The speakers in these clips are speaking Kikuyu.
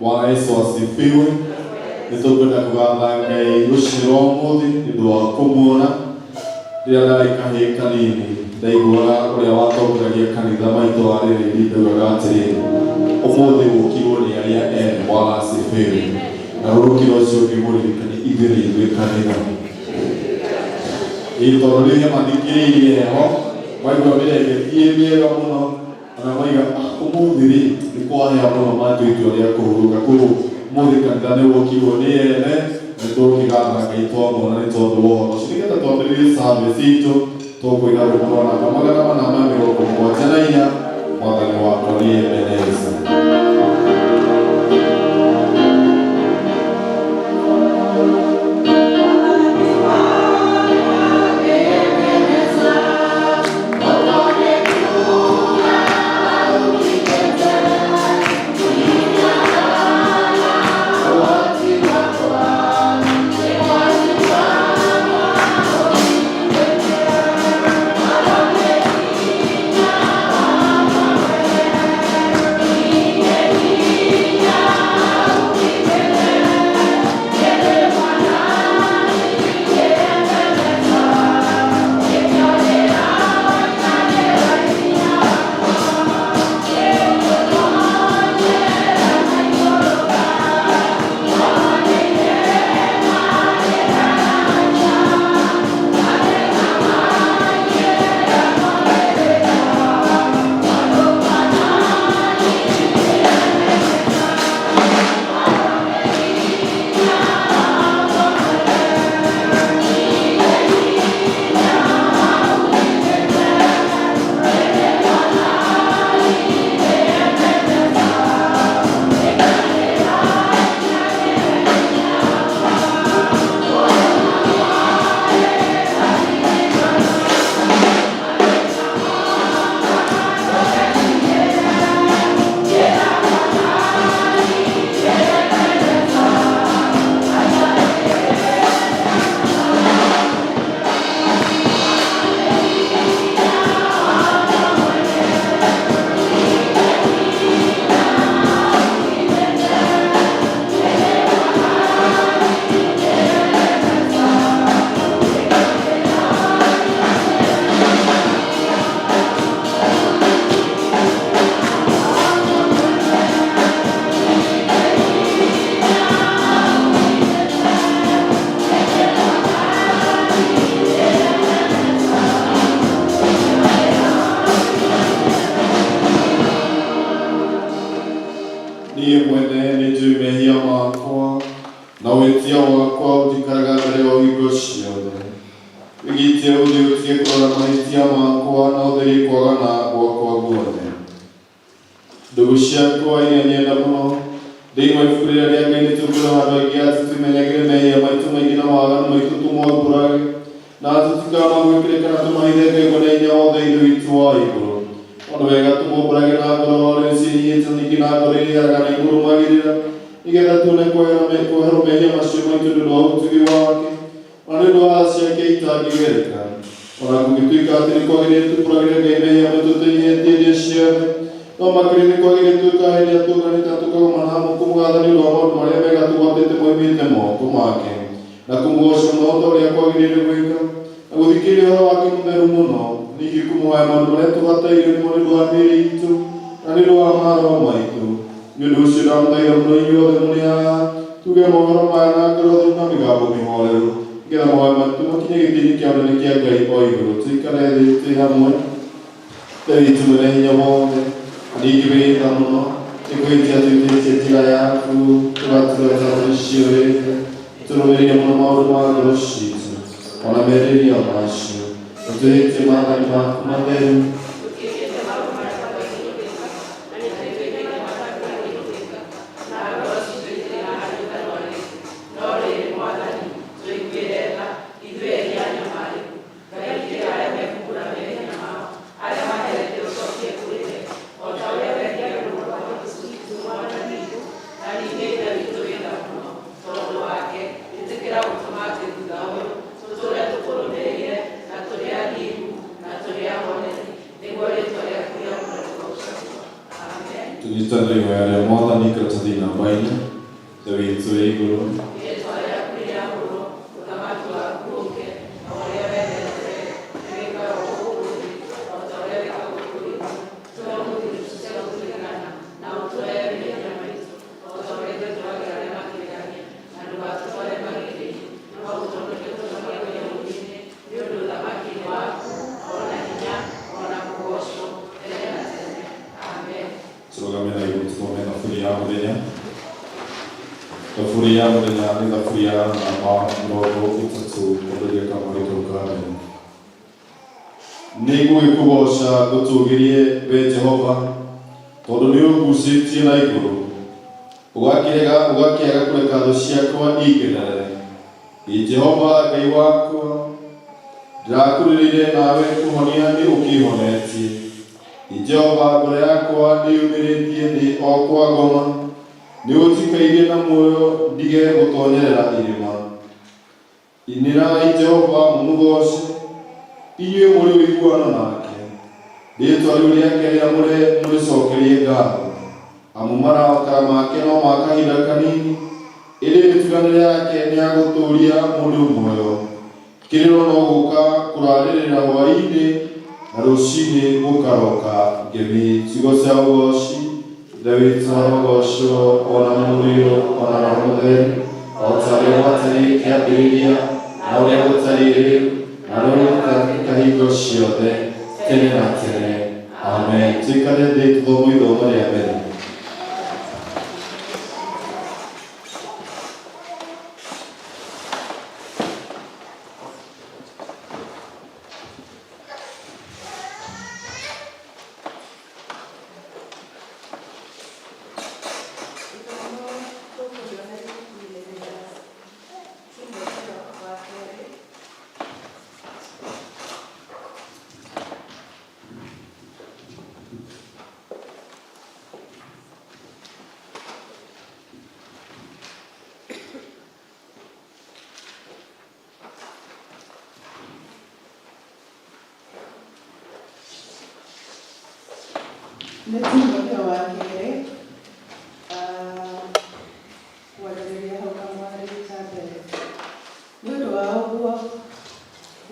Bwana Yesu asifiwe. Nĩtũkwenda kũgatha Ngai rũcinĩ rwa ũmũthĩ nĩ ũndũ wa kũmuona. Rĩrĩa ndarĩ kahĩĩ kanini ndaiguaga ũrĩa watongoragia kanitha maitũ wa Rĩrĩri ndaugaga atĩrĩrĩ, ũmũthĩ gũkirwo nĩ arĩa ene. Bwana asifiwe. Na rũrũkĩro ũcio ngĩmũririkania ithuĩ nĩ ithuĩ kanitha. Ĩĩ tondũ rĩrĩa mathikĩrĩirie heho maigua mĩrengeti ĩ mĩega mũno ona maiga "Ah, ũmũthĩ rĩ nĩ kwahĩa mũno matua itua rĩa kũhurũka koguo ũmũthĩ kanitha nĩ wokirwo nĩ ene nĩ tũkĩgatha Ngai twamuona nĩ tondũ wa ũhoro ũcio nĩgetha twambĩrĩrie service itũ tũkũina rwĩmbo rwa namba 474 mwathani wakwa nĩ Ebeneza. Niĩ mwene nĩ njũĩ mehia makwa na wĩtia wakwa ũnjikaraga mbere ya hingo ciothe. Wĩgitie ũthiũ ũtige kũrora mahĩtia makwa na ũtherie kwagana gwakwa guothe. Ndũgũ ciakwa iria nyenda mũno, thĩinĩ wa ibuku rĩrĩa rĩa Ngai nĩtũkuona handũ haingĩ atĩ twĩmenyagĩre mehia maitũ maingĩ na mawaganu maitũ tũmoimbũrage, na tũtikanamwĩkĩre kana tũmahithe Ngai Mwene Hinya Wothe Ithe witũ wa igũrũ. No nĩ wega tũmoimbũrage na ngoro horeru ciĩnyiihĩte na ningĩ na ngoro iria iheraga na imũrũmagĩrĩra, nĩgeetha tuone kuoherwo mehia macio maitũ nĩ ũndũ wa ũtugi wake, o na nĩ ũndũ wa tha ciake itangĩgereka. O na kũngĩtuĩka atĩ nĩ kwagĩrĩire tumbũragĩre Ngai mehia maitũ twĩnyihĩtie hĩndĩ ciothe, no makĩria nĩ kwagĩrĩire twĩkaga hĩndĩ ĩrĩa tũnganĩte na tũkagomana hamwe kũmũgatha nĩ ũndũ wa maũndũ marĩa mega tũgwatĩte moimĩte moko make, na kũmũgooca mũno o ta ũrĩa kwagĩrĩire gwĩka, na gũthikĩrĩria ũhoro wake mũtheru mũno, ningĩ kũmũhoya maũndũ marĩa tũbatairio nĩmo nĩ ũndũ wa mĩĩrĩ itũ na nĩ ũndũ wa maroho maitũ. Nĩ ũndũ ũcio ndamũthaitha mũno inyuothe mũrĩ haha, tuge mohoro maya na ngoro theru na mĩgambo mĩhoreru, nĩgetha mahoya maitũ makinye gĩtĩ-inĩ kĩa ũnene kĩa Ngai o igũrũ. Tũikare thĩ twĩ hamwe. Ithe witũ mwene hinya wothe, na ningĩ wĩ tha mũno, nĩ kwĩhĩtia twĩhĩtĩtie njĩra yaku, tũgatura ta tũrĩ ciũrĩte, tũrũmĩrĩire mũno maũndũ ma ngoro citũ, o na merirĩria macio, na twĩhĩtie maathani maku matheru. Tũnyitanĩre ihoya rĩa Mwathani karatathi namba inya. Ithe witũ wĩ igũrũ. Tũrũgame na igũrũ tũthome thaburi ya mũthenya. Thaburi ya mũthenya nĩ thaburi ya namba 30 kwambĩrĩria kamũhari kau ka mbere. Nĩngũgĩkũgooca ngũtũũgĩrie wee Jehova, tondũ nĩũngucĩtie na igũrũ, ũgakĩrega ũgakĩaga kũreka thũ ciakwa ingenerere. Ĩ Jehova Ngai wakwa, ndĩrakũrĩrĩire nawe kũhonia nĩ ũkĩhonetie. Ĩ Jehova, ngoro yakwa nĩyũmĩrĩtie thĩ o kwa ngoma, nĩũnjikairie na muoyo ndige gũtonyerera irima. Inĩrai Jehova mũmũgooce, inyuĩ mũrĩ ũiguano nake, rĩĩtwa rĩu rĩake rĩamũre mũrĩcokerie ngatho. Amu marakara make no ma kahinda kanini, ĩndĩ mĩtuganĩre yake nĩ ya gũtũũria mũndũ muoyo. Kĩrĩro no gũũka kũrarĩrĩra hwaĩ-inĩ, na rũcinĩ gũkaroka ngemi. Ciugo cia ũgooci. Ithe witũ arogoocwo, o na Mũriũ, o na Roho Mũtheru, o ta ũrĩa gwatariĩ kĩambĩrĩria, na ũrĩa gũtariĩ rĩu, na ũrĩa gũgatuĩka hingo ciothe, tene na tene. Amen. Tũikare thĩ tũthome ithomo rĩa mbere. Ithomo tũkũrĩona ibuku-inĩ rĩa Timotheo wa kerĩ. Nĩ Timotheo wa kerĩ, kwanjĩrĩria hau kamũhari ka mbere. Nĩ ũndũ wa ũguo,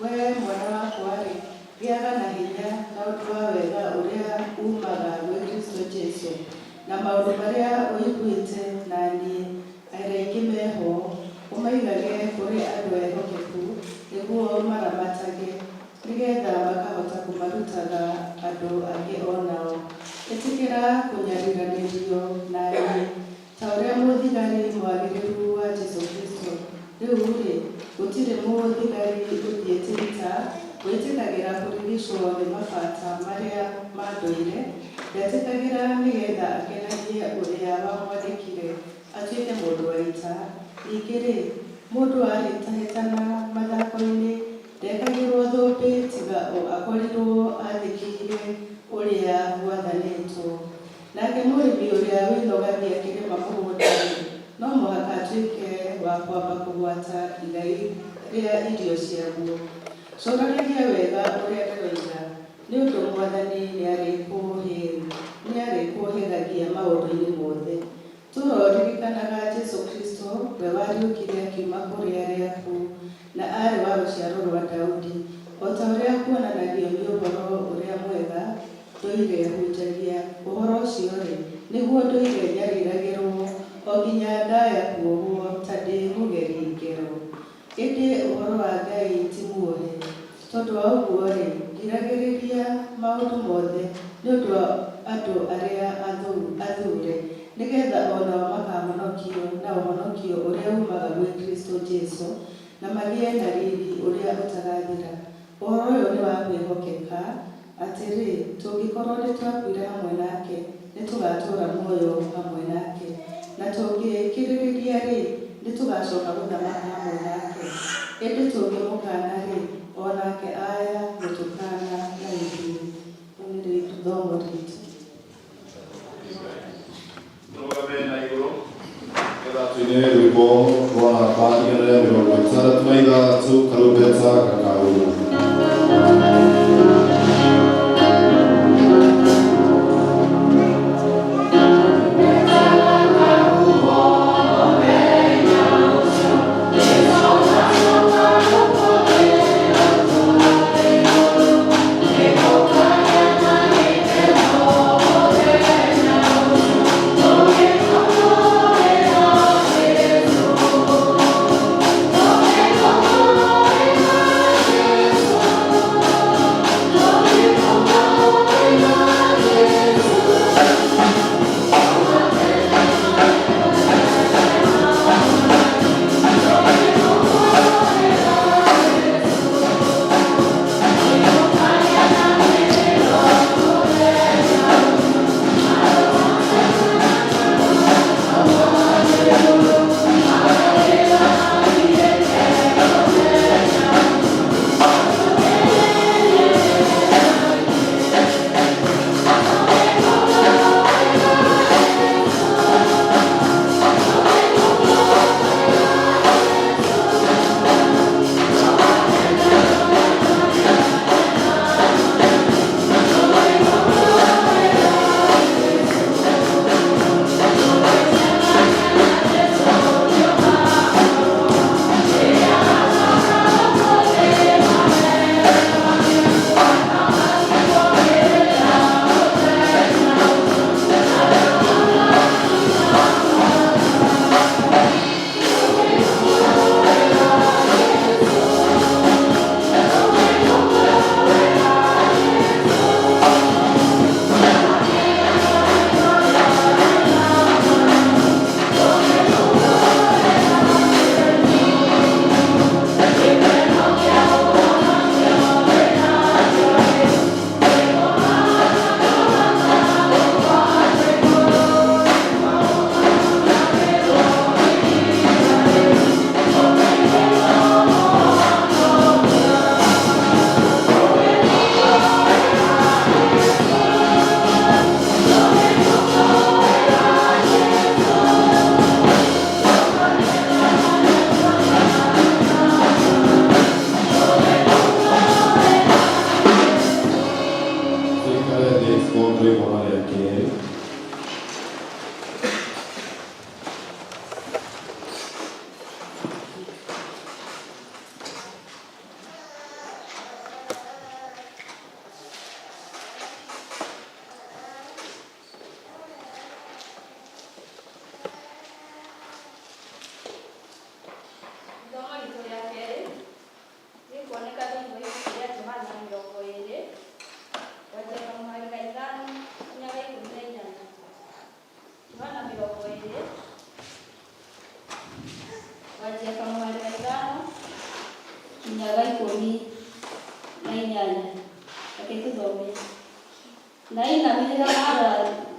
wee mwana wakwa-rĩ, gĩaga na hinya na ũndũ wa wega ũrĩa uumaga gwĩ Kristo Jesu, na maũndũ marĩa ũiguĩte na niĩ, aira aingĩ me ho, ũmaigage kũrĩ andũ ehokeku, nĩguo maramatage, nĩ getha makahota kũmarutaga andũ angĩ o nao. Ĩtĩkĩra kũnyariranĩrio na niĩ, ta ũrĩa mũthigari mwagĩrĩru wa Jesu Kristo. Rĩu-rĩ, gũtirĩ mũthigari ũthiĩte ita wĩtĩkagĩra kũrigicwo nĩ mabata marĩa ma ndũire, ndetĩkagĩra nĩ getha akenagie ũrĩa wamwandĩkire atuĩke mũndũ wa ita. Ningĩ-rĩ, mũndũ ahĩtahĩtana mathako-inĩ, ndekagĩrwo thũmbĩ tiga o akorirwo athĩkĩire ũrĩa gwathanĩtwo. Nake mũrĩmi ũrĩa wĩnogagia akĩrĩma mũgũnda-rĩ, no mũhaka atuĩke wa kwamba kũgwata igai rĩa irio ciaguo. Cũranagia wega ũrĩa ndĩroiga, nĩ ũndũ Mwathani nĩarĩkũũhĩgagia maũndũ-inĩ mothe. Tũroririkanaga Jesu Kristo, we wariũkire akiuma kũrĩ arĩa akuũ, na aarĩ wa rũciaro rwa Daudi, o ta ũrĩa kuonanagio nĩ Ũhoro-ũrĩa-Mwega ndũire hunjagia. Ũhoro ũcio-rĩ, nĩguo ndũire nyariragĩrũo, o nginya ngaya kuohwo ta ndĩ mũgeri ngero. Ĩndĩ Ũhoro wa Ngai ti muohe. Tondũ wa ũguo-rĩ, ngiragĩrĩria maũndũ mothe nĩ ũndũ wa andũ arĩa athuure, nĩ getha o nao makahonokio na ũhonokio ũrĩa uumaga gwĩ Kristo Jesu, na magĩe na riri ũrĩa ũtagathira. Ũhoro ũyũ nĩ wa kwĩhokeka, atĩrĩ, tũngĩkorũo nĩtwakuire hamwe nake, nĩtũgatũũra muoyo hamwe nake, na tũngĩkirĩrĩria-rĩ, nĩtũgacoka gũthamaka hamwe nake. Ĩndĩ tũngĩmũkaana-rĩ, o nake aya gũtũkaana na ithuĩ. Rĩu nĩrĩo ithomo ritũ. Tũrũgame na igũrũ nĩgetha tũine rwĩmbo rwa namba 166 karumbeta gakahuhwo.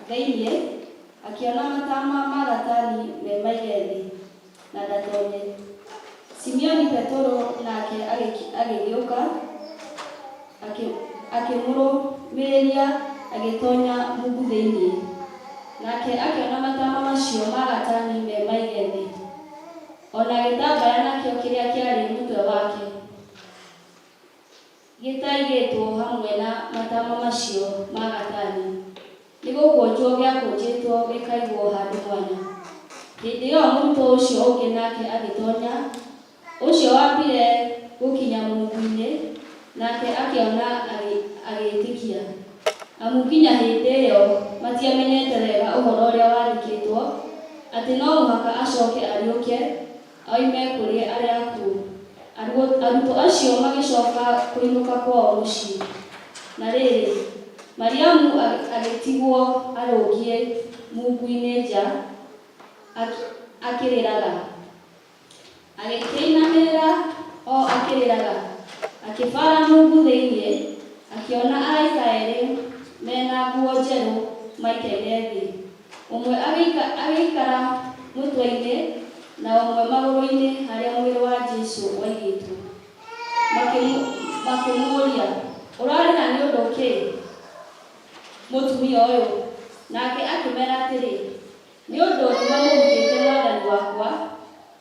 Thĩinĩ, akĩona matama ma gatani me maige thĩ, na ndatonye. Simioni Petero nake agĩgĩũka, akĩmũrũmĩrĩria agĩtonya muku thĩinĩ. Nake akĩona matama macio ma gatani me maige thĩ, o na gĩtambaya nakĩo kĩrĩa kĩarĩ mũtwe wake gĩtaigĩtwo hamwe na matama macio ma gatani, nĩ gũkũnjwo gĩakũnjĩtwo gĩkaigwo handũ mwanya. Hĩndĩ ĩyo mũrutwo ũcio ũngĩ nake agĩtonya, ũcio wambire gũkinya mungu-inĩ, nake akĩona agĩĩtĩkia. Amu nginya hĩndĩ ĩyo matiamenyete wega ũhoro ũrĩa wandĩkĩtwo, atĩ no mũhaka acoke ariũke oime kũrĩ arĩa akuũ. Arutwo acio magĩcoka kũinũka kwao mũciĩ. Na rĩrĩ, Mariamu agĩtigwo arũngiĩ mungu-inĩ nja akĩrĩraga. Agĩkĩinamĩrĩra o akĩrĩraga, akĩbaara mungu thĩinĩ, akĩona araika erĩ mena nguo njerũ maikaire thĩ, ũmwe agĩikara mũtwe-inĩ na ũmwe magũrũ-inĩ harĩa mwĩrĩ wa Jesũ waigĩtwo. Makĩmũũria, "Ũrarĩra nĩ ũndũ kĩ, mũtumia ũyũ?" Nake akĩmeera atĩrĩ, "Nĩ ũndũ nĩmamũrutĩte Mwathani wakwa,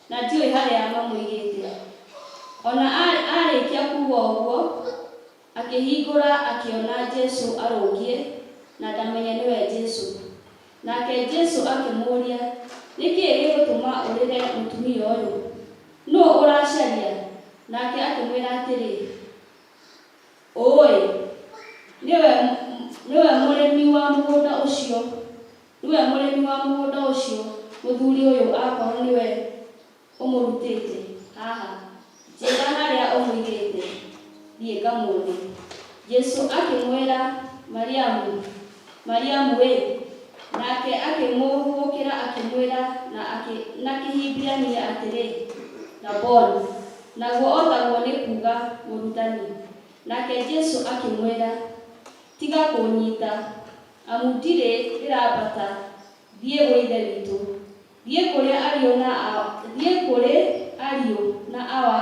na ndiũĩ harĩa mamũigĩte." O na aarĩkia kuuga ũguo, akĩhingũra akĩona Jesũ arũngiĩ, na ndamenye nĩwe Jesũ. Nake Jesũ akĩmũũria, "Nĩ kĩĩ gĩgũtũma ũrĩre, mũtumia ũyũ? Nũũ ũracaria?" Nake akĩmwĩra atĩrĩ, "Ũũĩ, nĩwe mũrĩmi wa mũgũnda ũcio, nĩwe mũrĩmi wa mũgũnda ũcio, mũthuri ũyũ, akorwo nĩwe ũmũrutĩte haha, njĩĩra harĩa ũmũigĩte, thiĩ ngamuone." Jesũ akĩmwĩra, "Mariamu." "Mariamu ĩ!" Nake akĩmũhũgũkĩra akĩmwĩra na Kĩhibirania atĩrĩ, "Raboni!" Naguo o taguo nĩ kuuga, "Mũrutani." Nake Jesũ akĩmwĩra, "Tiga kũũnyiita, amu ndirĩ ndĩrambata thiĩ gwĩ Ithe witũ. Thiĩ kũrĩ ariũ na thiĩ kũrĩ ariũ na Awa,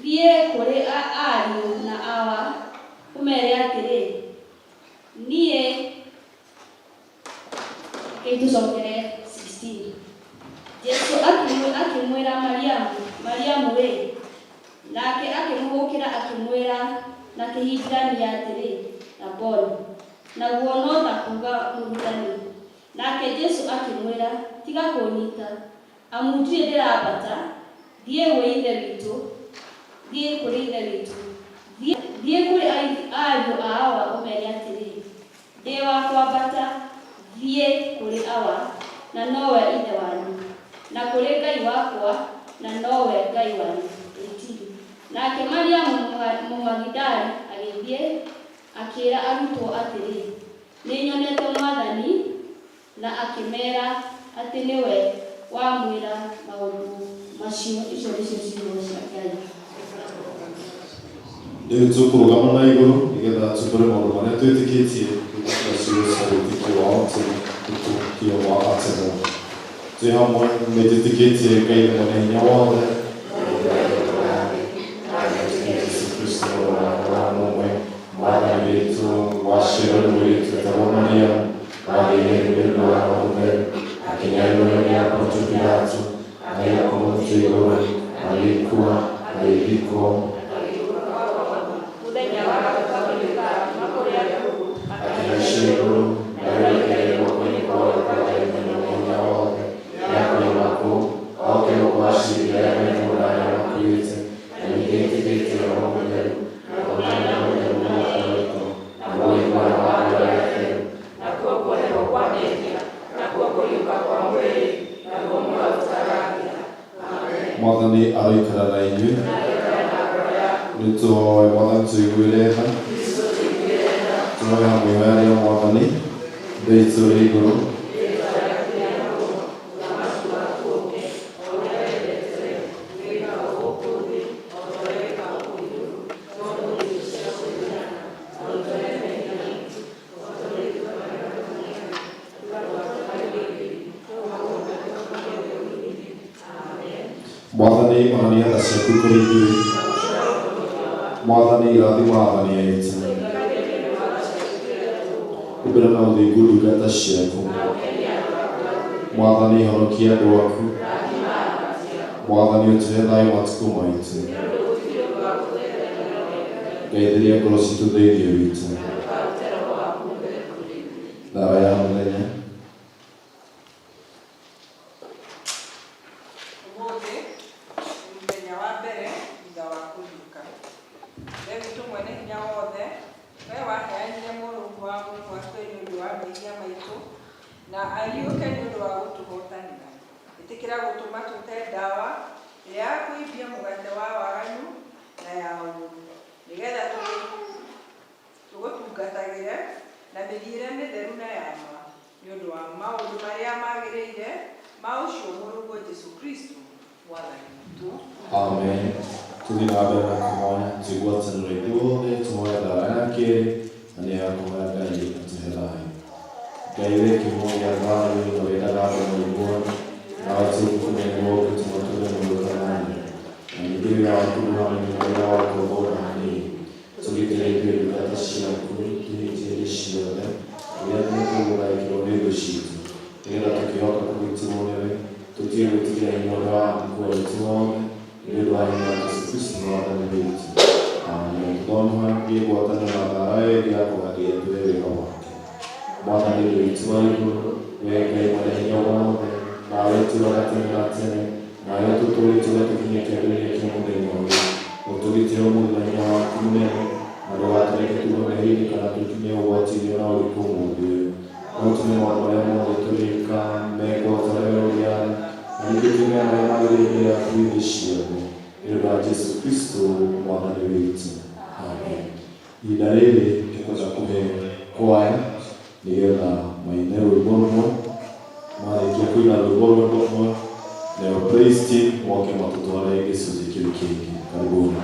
thiĩ kũrĩ ariũ na Awa, ũmeere atĩrĩ, niĩ." Rekei tũcokere 16. Jesũ akĩmwĩra, "Mariamu, Mariamu ĩ!" Nake akĩmũhũgũkĩra akĩmwĩra na Kĩhibirania atĩrĩ, "Raboni!" Naguo no ta kuuga, "Mũrutani." Nake Jesũ akĩmwĩra, "Tiga kũũnyiita, amu ndirĩ ndĩrambata thiĩ gwĩ Ithe witũ, thiĩ kũrĩ Ithe witũ. Thiĩ kũrĩ ariũ a Awa ũmeere atĩrĩ, Ndĩ wa kwambata thiĩ kũrĩ Awa, na nowe Ithe wanyu, na kũrĩ Ngai wakwa, na nowe Ngai wanyu. 18 Nake Mariamu Mũmagidali agĩthiĩ, akĩĩra arutwo atĩrĩ, "Nĩnyonete Mwathani," na akĩmeera atĩ nĩwe wamwĩra maũndũ macio. Icio nĩcio ciugo cia Ngai. Rĩu tũkũrũgama na igũrũ nĩgetha tumbũre maũndũ marĩa twĩtĩkĩtie kũhĩtũkĩra ciugo cia wĩtĩkio wa wĩtĩkio wa atũmwo. Twĩ hamwe nĩnjĩtĩkĩtie Ngai nĩ mwene hinya wothe, Jesũ Kristo Mũrũ wake wa mũmwe, Mwathani witũ, waciarirwo nĩ mũirĩtu wetagwo Mariamu, wagĩire nĩ ũndũ wa Roho Mũtheru, akĩnyarirwo nĩ Pontio Pilato, akĩhakwo mũtĩ igũrũ, agĩkua, agĩthikwo, Mũthenya wa gatatũ akĩriũka akiuma kũrĩ akuũ, akĩhaicio igũrũ, na rĩu aikarĩte guoko-inĩ kwa ũrĩo kwa Ngai Mwene Hinya Wothe. Nĩakoima kũu, oke gũkũ aciirithie arĩa me muoyo na arĩa makuĩte. Na ningĩ nĩnjĩtĩkĩtie Roho Mũtheru, na kũngana mũtheru Mũgatoriko, naguo ũiguano wa andũ arĩa atheru, nakuo kuoherwo kwa mehia, nakuo kũriũka kwa mwĩrĩ, naguo muoyo ũtagathira. Amen. Mwathani aroikara na inyuĩ. Nĩ tũhoe Mwathani tũiguĩre tha. Tũhoe hamwe ihoya rĩa Mwathani. Ithe witũ ũrĩ igũrũ. Mwathani onania tha ciaku kũrĩ ithuĩ. Mwathani rathima athani aitũ. Humbĩra na ũthingu ndungata ciaku. Mwathani honokia andũ aku. Mwathani ũtũhe thayũ matukũ maitũ. Ngai theria ngoro citũ thĩinĩ witũ. Thara ya mũthenya. Ũmũthĩ nĩ mũthenya wa mbere thutha wa kũriũka. Ithe witũ mwene hinya wothe, we waheanire mũrũguo wa mũmwe akue nĩ ũndũ wa mehia maitũ na ariũke nĩ ũndũ wa gũtũhotanĩra. Ĩtĩkĩra gũtũma tũte ndawa ĩrĩa ya kũimbia mũgate wa waganu na ya ũũru, nĩgetha tũgũtungatagĩre na mĩthiĩre mĩtheru na ya ma, nĩ ũndũ wa maũndũ marĩa magĩrĩire ma ũcio mũrũguo Jesũ Kristo Mwathani witũ. Amen. Tũthiĩ na mbere na kũhoya twĩgwatanĩro ithuothe tũhoe thara ya kerĩ na nĩ ya kũhoya Ngai atũhe thayũ. Ngai wĩ kĩhumo gĩa thayũ na wendaga andũ maiguane, nawe tũgũkũmenya nĩwe ũngĩtũma tũgĩe muoyo thayũ. Na ningĩ wĩra waku ndũhanaine na wĩra wa ngombo ona hanini. Tũgitĩre ithuĩ ndungata ciaku tũhingie hĩndĩ ciothe rĩrĩa tũgũtharĩkĩrwo nĩ thũ citũ, nĩgetha tũkĩhoka kũgitĩrwo nĩwe tũtige gwĩtigĩra hinya ũrĩa wa muoyo witũ wothe nĩ ũndũ wa hinya wa Jesũ Kristo Mwathani witũ. Amen. Tũthomagie ngwatanĩro na thara ĩyo ĩngĩ ya kũhoya Ngai atũhe wega wake. Mwathani witũ wa igũrũ, we Ngai mwene hinya wothe, nawe ũtũũraga tene na tene, nawe ũtũtũũrĩtie ũgatũkinyia kĩambĩrĩria kĩa mũthenya ũyũ. Ũtũgitĩre ũmũthĩ na hinya waku mũnene, na ndũgatũreke tuume mehia-inĩ kana tũkinye ũgwati-inĩ ona ũrĩkũ ũmũthĩ ũyũ. No ũtũme maũndũ marĩa mothe tũrĩka mekwo ta ũrĩa ũrĩaga, na ningĩ tume marĩa magĩrĩire mbere yaku hĩndĩ ciothe. Nĩ ũndũ wa Jesũ Kristo Mwathani witũ. Amen. Ihinda rĩrĩ tũkwenda kũhe kwaya nĩgetha maine rwĩmbo rũmwe. Marĩkia kũina rwĩmbo rũmwe, nayo praise team moke matũtware gĩcunjĩ kĩu kĩngĩ. Karibuni.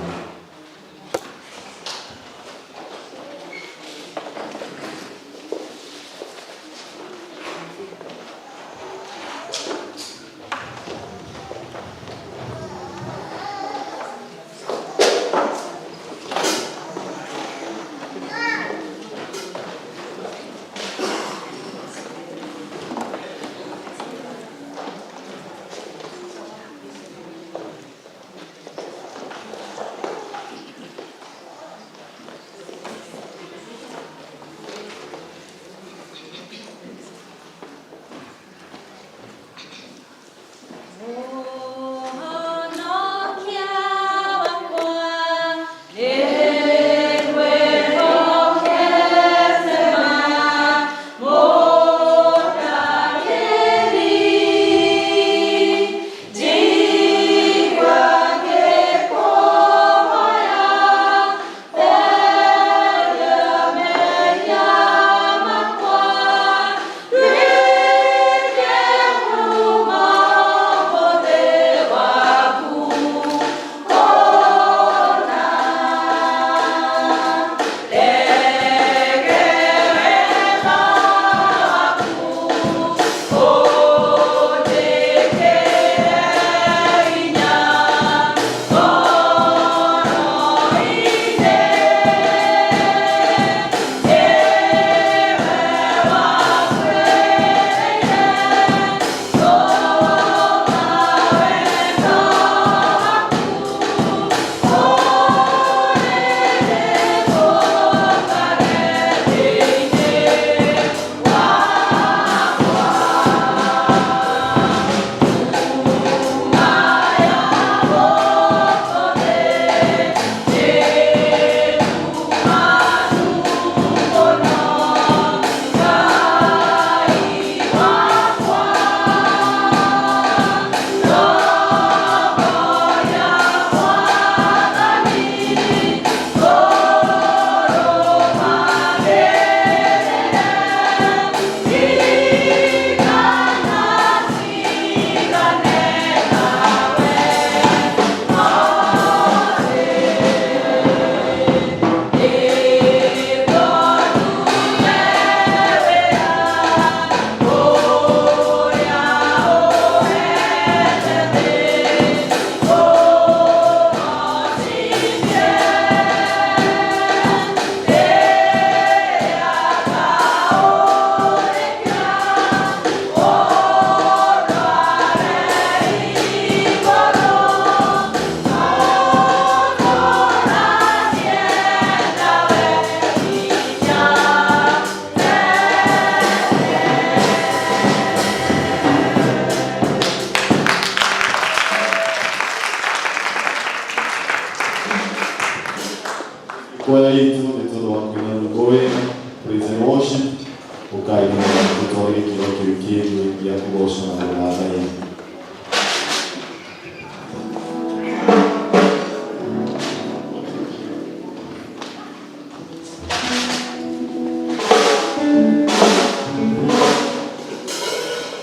Nĩgetha tũtware gĩkĩro kĩu kĩngĩ gĩa kũgoca na gũthathaiya.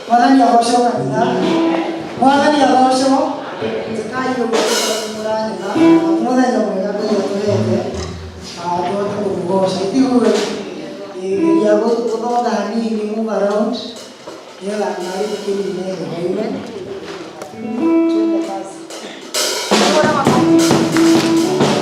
Mwathani agocwo kanitha. Mwathani agocwo. Njĩkai ũguo tondũ nĩmũranyona. Nĩ mũthenya mwega Ngai atũhete na tũhote kũmũgoca. Itiguĩ geria gũthonga hanini, move around, nĩgetha nawe tũkĩnine heho ime. Twende kazi. Tũhũre makofi.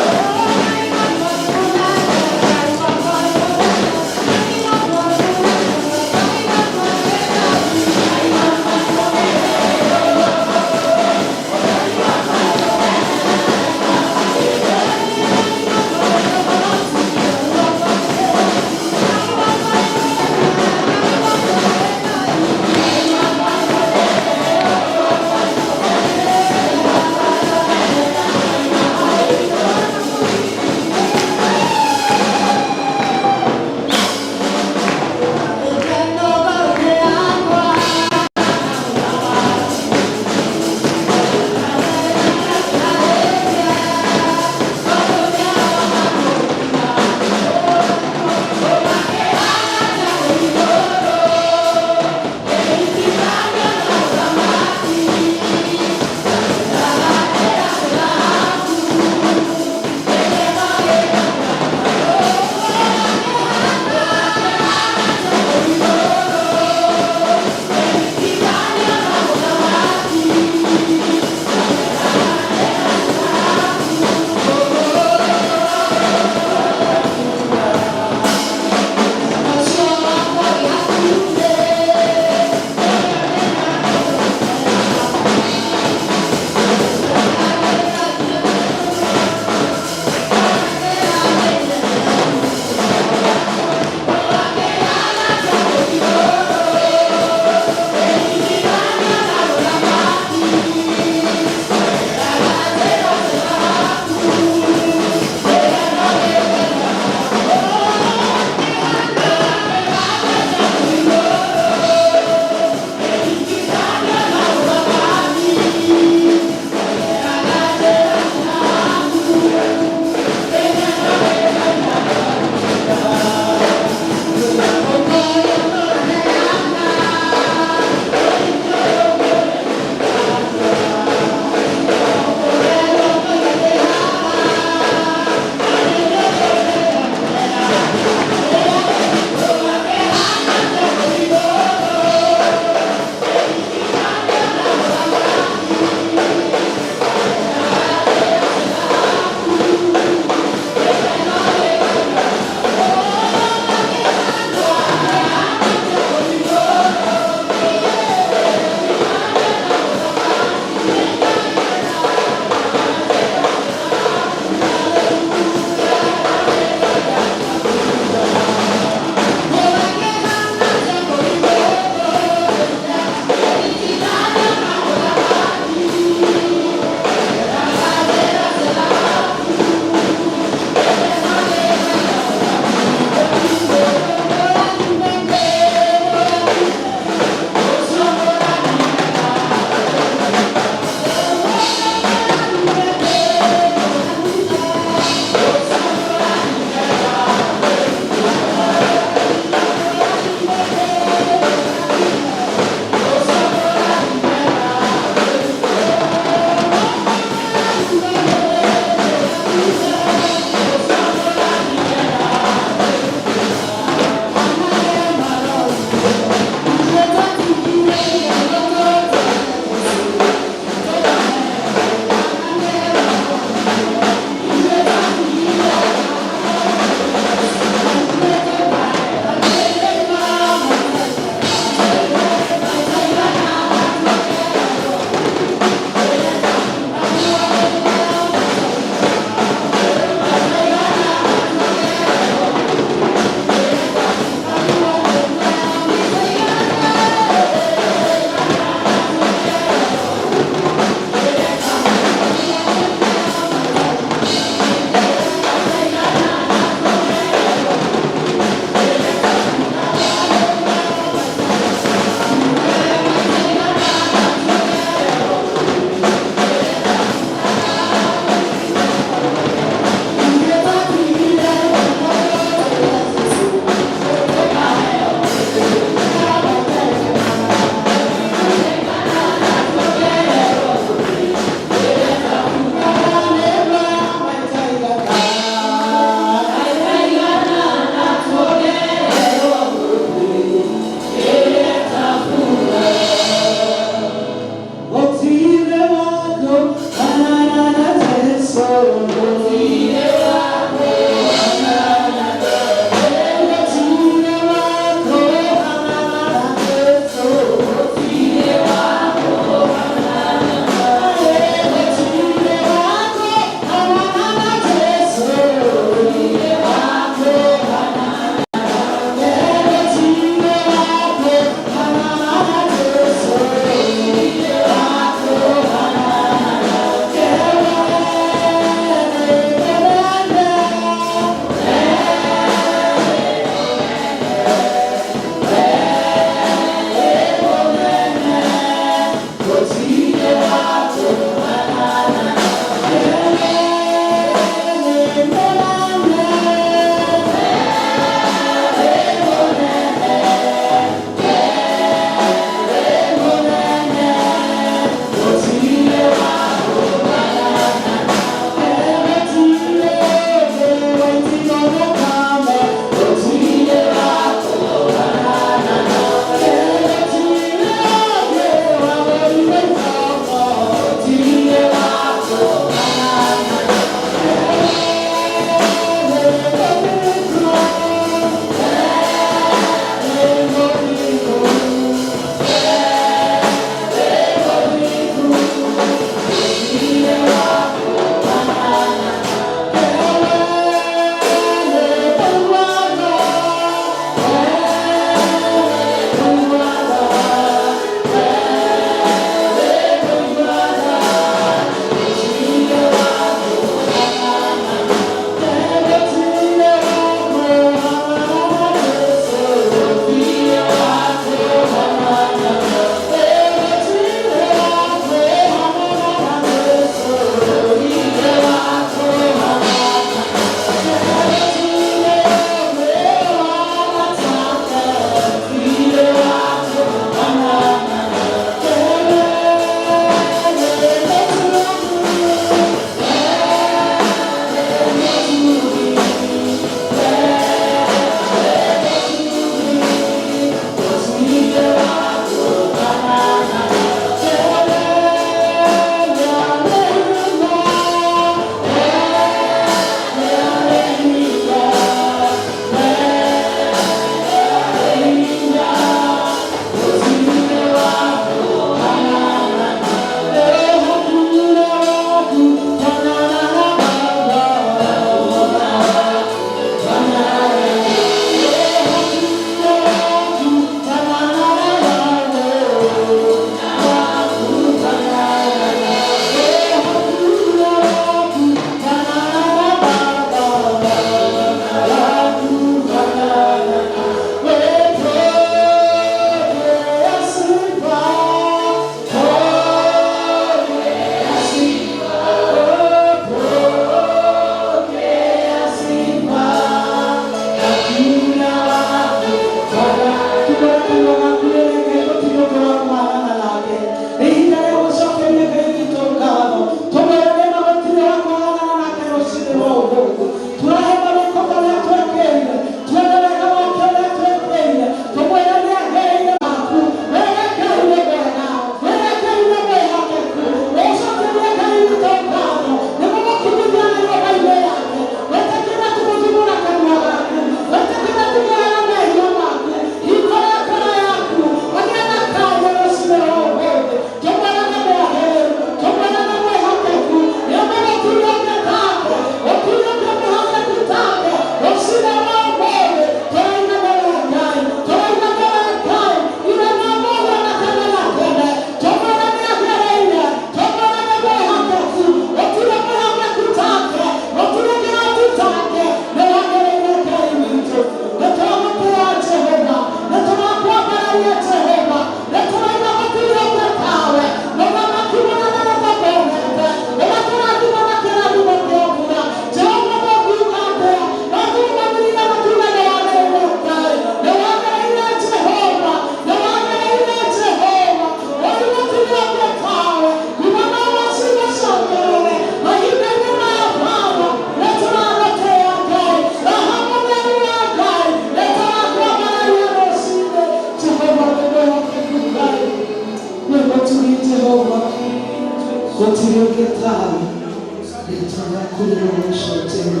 Njega.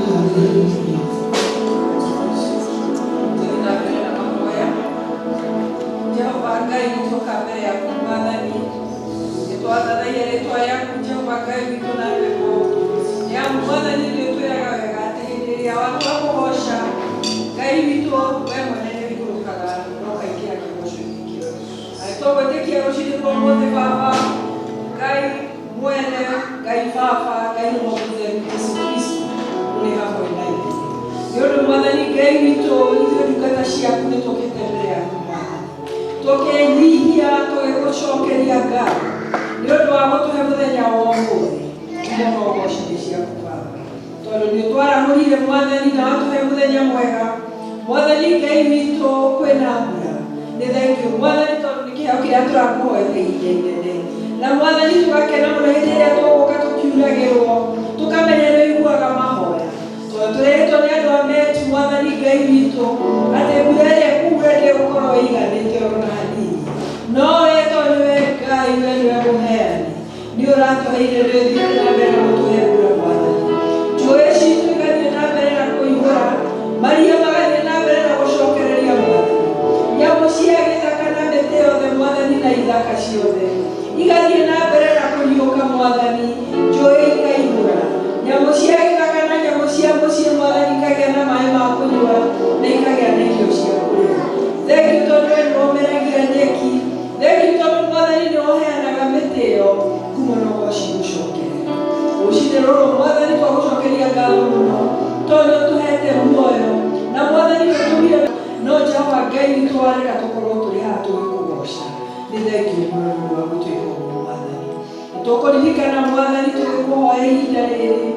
Hallelujah. Tũthiĩ na mbere na mahoya. Jehova Ngai nĩtũka mbere yaku Mwathani, nĩtwathathaia rĩtwa rĩaku Jehova Ngai witũ na rwĩmbo. Nĩamu Mwathani nĩũtwĩraga wega atĩ hĩndĩ ĩrĩa twakũgoca Ngai witũ we mwene nĩũikũrũkaga na ũkaingĩra kĩgoco-inĩ kĩu. Na nĩtũgwĩtĩkia rũcinĩ rwa ũmũthĩ Baba, Ngai mwene, Ngai Baba, Ngai Roho Mũtheru Jesũ Kristo ũrĩ hamwe na ithuĩ. Nĩ ũndũ Mwathani Ngai witũ ithuĩ ndungata ciaku nĩ tũkĩte mbere yaku Mwathani, tũkenyihia tũgĩgũcokeria ngatho nĩ ũndũ wa gũtũhe mũthenya wa ũmũthĩ. Mũno ũgoci nĩ ciaku Baba, tondũ nĩ ũtwarahũrire Mwathani na watũhe mũthenya mwega. Mwathani Ngai witũ kwĩna mbura, nĩ thengiũ Mwathani tondũ nĩ kĩheo kĩrĩa tũrakũhoete ihinda inene. Na Mwathani tũgakena mũno hĩndĩ ĩrĩa tũgũka tũkiuragĩrwo, tũkamenya nĩ ũiguaga mahoya, tondũ tũrĩtwo nĩ andũ a metu Mwathani Ngai witũ atĩ mbura ĩrĩa ĩkuura ndĩgũkorwo ĩiganĩte ona hanini, no we tondũ nĩwe Ngai, we nĩwe mũheani, nĩ ũratũheire nĩ ũthiĩte na mbere na gũtũhe mbura Mwathani. Njũĩ citũ igathiĩ na mbere na kũihũra, maria magathiĩ na mbere na gũcokereria Mwathani, nyamũ cia gĩthaka na mĩtĩ yothe Mwathani na ithaka ciothe igathiĩ na mbere na kũriũka Mwathani, njũĩ ikaihũra, nyamũ cia gĩthaka na nyamũ cia mũciĩ Mwathani ikagĩa na maĩ ma kũnyua na ikagĩa na irio cia kũrĩa. Thengiũ tondũ we nĩwomeragia nyeki, thengiũ tondũ Mwathani nĩwoheanaga mĩtĩ ĩyo, ngumo na ũgoci gũcokerera. Rũcinĩ rũrũ Mwathani twagũcokeria ngatho mũno tondũ nĩũtũhete muoyo na Mwathani nĩũtũmire, no Jehova Ngai witũ wareka tũkorwo tũrĩ haha tũgĩkũgoca. Nĩ thengiũ mũno nĩ ũndũ wa gũtwĩka ũguo Mwathani. Na tũkũririkana Mwathani tũgĩkũhoya ihinda rĩrĩ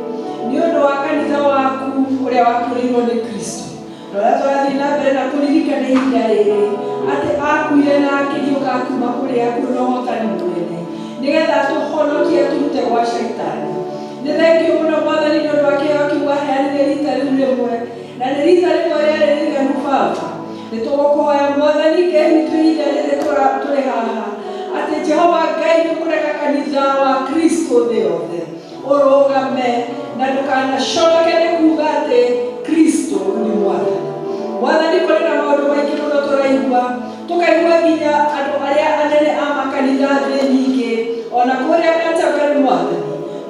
nĩ ũndũ wa kanitha waku ũrĩa wakuĩrĩirwo nĩ Kristo, na ũrĩa tũrathiĩ na mbere na kũririkana ihinda rĩrĩ atĩ akuire na akĩriũka kuma kũrĩ akuũ na ũhotani mũnene, nĩgetha atũhonokie atũrute gwa Shaitani. Nĩ thengiũ mũno Mwathani nĩ ũndũ wa kĩheo kĩu waheanire rita rĩu rĩmwe, na nĩ rita rĩmwe rĩarĩ rĩiganu Baba. Nĩ tũgũkũhoya Mwathani Ngai witũ ihinda rĩrĩ tũrĩ haha atĩ Jehova Ngai nĩũkũreka kanitha wa Kristo thĩ yothe ũrũgame na ndũkanaconoke nĩ kuga atĩ Kristo nĩ Mwathani. Mwathani kũrĩ na maũndũ maingĩ mũno tũraigua, tũkaigua nginya andũ arĩa anene a makanitha thĩ nyingĩ ona kũrĩa Canterbury Mwathani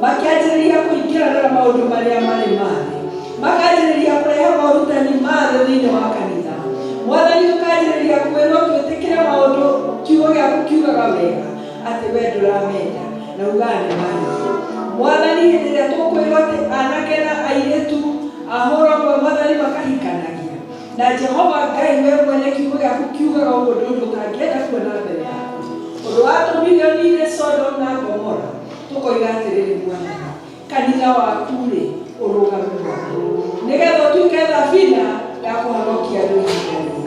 makĩanjĩrĩria kũingĩrana na maũndũ marĩa marĩ ma thĩ, makanjĩrĩria kũrehe morutani ma thĩ thĩinĩ wa kanitha. Mwathani tũkanjĩrĩria kwĩrwo twĩtĩkĩre maũndũ kiugo gĩaku kiugaga wega atĩ we ndũramenda na ugaga nĩ marĩhi. Mwathani hĩndĩ ĩrĩa tũkwĩrwo atĩ anake na airĩtu ahũra ũmwe Mwathani makahikanagia, na Jehova Ngai we mwene kiugo gĩaku kiugaga ũguo nĩ ũndũ ũtangĩenda kuona mbere yaku, ũndũ watũmire ũnine Sodom na Gomora, tũkoiga atĩrĩrĩ Mwathani, kanitha waku rĩ ũrũgame Mwathani, nĩgetha ũtuĩke thabina ya kũhonokia andũ ihinda rĩrĩ.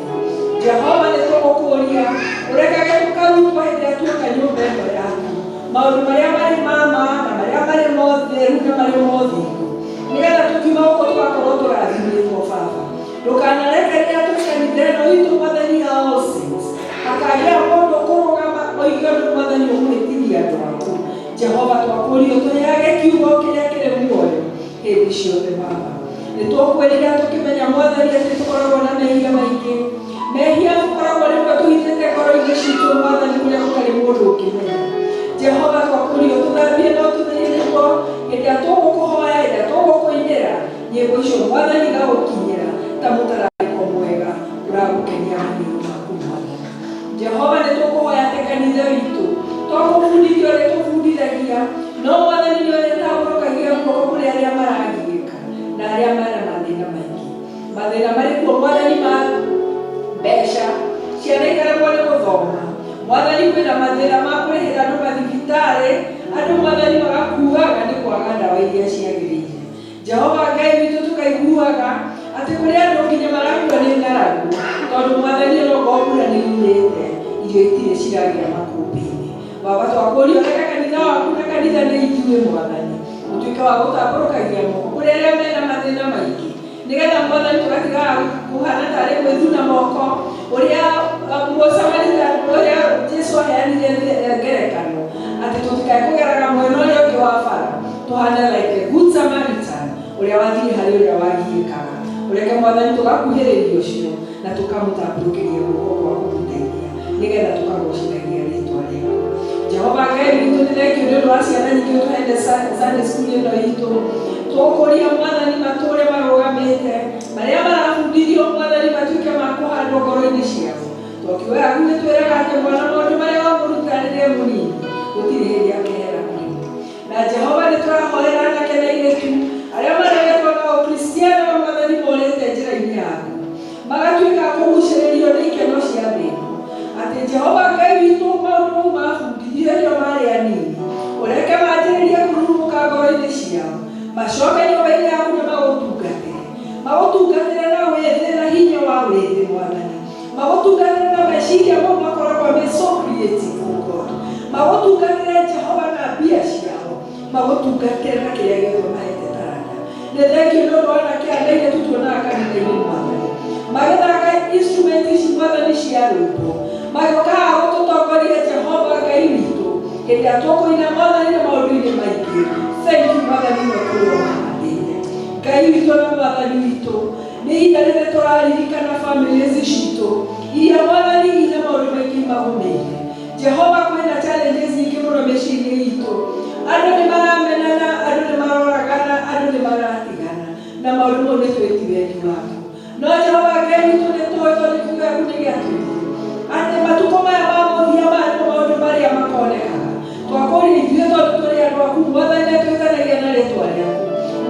Jehova nĩ tũgũkũria ũrekage tũkarutwo hĩndĩ ĩrĩa tuoka nyũmba ĩno yaku maũndũ marĩa marĩ ma ma na marĩa marĩ motheru na marĩ mothingu, nĩgetha tũkiuma gũkũ tũgakorwo tũrathimĩtwo Baba. Ndũkanareke rĩrĩa twĩ kanitha ĩno itũ Mwathani ya All Saints hakagĩa mũndũ ũkũrũgama oige ũndũ Mwathani ũkũhĩtithia andũ aku. Jehova twakũria ũtũheage kiugo kĩrĩa kĩrĩ muoyo hĩndĩ ciothe Baba. Nĩ tũkwĩrira tũkĩmenya Mwathani atĩ tũkoragwo na mehia maingĩ, mehia tũkoragwo rĩmwe tũhithĩte ngoro-inĩ citũ Mwathani kũrĩa gũtarĩ mũndũ ũngĩmenya. Jehova twakũria ũtũthambie na ũtũtherie nĩguo hĩndĩ ĩrĩa tũgũkũhoya, hĩndĩ ĩrĩa tũgũkũinĩra nyĩmbo icio Mwathani igagũkinyĩra ta mũtararĩko mwega ũragũkenia maniũrũ maku Mwathani. Jehova nĩ tũkũhoya atĩ kanitha witũ to kũbundithia ũrĩa tũbundithagia, no Mwathani nĩ ũrĩtambũrũkagia guoko kũrĩ arĩa maragiĩka na arĩa mena mathĩna maingĩ. Mathĩna marĩ kuo Mwathani ma mbeca, ciana ikaremwo nĩ gũthoma, Mwathani kwĩna mathĩna ma kũrĩhĩra andũ mathibitarĩ, andũ Mwathani magakuaga nĩ kwaga ndawa iria ciagĩrĩire. Jehova Ngai witũ tũkaiguaga atĩ kũrĩ andũ nginya marakua nĩ ng'aragu tondũ Mwathani onokorwo mbura nĩ yurĩte irio itirĩ ciragĩa makũmbĩ-inĩ. Baba twakũria ũreke kanitha waku na kanitha nĩ ithuĩ Mwathani ũtuĩke wa gũtambũrũkagia moko kũrĩ arĩa mena mathĩna maingĩ, nĩgetha Mwathani tũgatigaga kũhana tarĩ gwĩthuna moko ũrĩa Mũsamaria ũrĩa Jesu aheanire ngerekano atĩ tũtikae kũgeraga mwena ũrĩa ũngĩ wa bara, tũhane like a good Samaritan. Ũrĩa wathiĩ harĩ ũrĩa wagiĩkaga. Ũreke Mwathani tũgakuhĩrĩria ũcio na tũkamũtambũrũkĩria guoko kwa kũmũteithia nĩgetha tũkagocithagia rĩtwa rĩaku. Jehova Ngai witũ, nĩ thengiũ nĩ ũndũ wa ciana nyingĩ ũtũhete Sunday school ĩno itũ. Tũkũria Mwathani matũre marũgamĩte marĩa marabundithio Mwathani matuĩke ma kũhandwo ngoro-inĩ ciao. Tondũ yaku nĩ twĩraga atĩ mwana maũndũ marĩa wamũruta rĩrĩa e mũnini gũtirĩ hĩndĩ akehera kũrĩ we. Na Jehova nĩ tũrahoera anake na airĩtu arĩa maregetwo na ũkristiano na Mwathani morĩte njĩra-inĩ yaku magatuĩka a kũgucĩrĩrio nĩ ikeno cia thĩ ĩno. Atĩ Jehova Ngai witũ maũndũ mau mabundithirio hĩndĩ ĩyo marĩ anini ũreke manjĩrĩrie kũrurumũka ngoro-inĩ ciao macoke nyũmba-inĩ yaku na magũtungatĩre. Magũtungatĩre na wĩthĩ na hinya wa wĩthĩ Mwathani. Magũtungatĩre na meciria mau makoragwo me so creative, oh God. Magũtungatĩre Jehova na mbia ciao. Magũtungatĩre na kĩrĩa gĩothe ũmahete taranda. Nĩ thengiũ nĩ ũndũ wa anake aya na airĩtu tuonaga kanitha-inĩ Mwathani. Magĩthaka instrument ici Mwathani cia rwĩmbo. Magĩũka haha gũtũtongoria Jehova Ngai witũ. Hĩndĩ ĩrĩa tũkũina Mwathani na maũndũ-inĩ maingĩ. Thank you Mwathani nĩ ũtũũro ũmahandĩire. Ngai witũ na Mwathani witũ. Nĩ ihinda rĩrĩ tũraririkana families citũ iria Mwathani ina maũndũ maingĩ imagũmĩire. Jehova kwĩna challenges nyingĩ mũno mĩciĩ-inĩ itũ. Andũ nĩ maramenana, andũ nĩ maroragana, andũ nĩ maratigana na maũndũ mau nĩ tũĩ ti wendi waku. No Jehova Ngai witũ nĩ tũĩ tondũ kiugo gĩaku nĩ gĩatwĩrire atĩ matukũ maya ma mũthia maya nĩmo maũndũ marĩa makonekaga. Twakũria ithuĩ tondũ tũrĩ andũ aku Mwathani na twĩtanagia na rĩtwa rĩaku.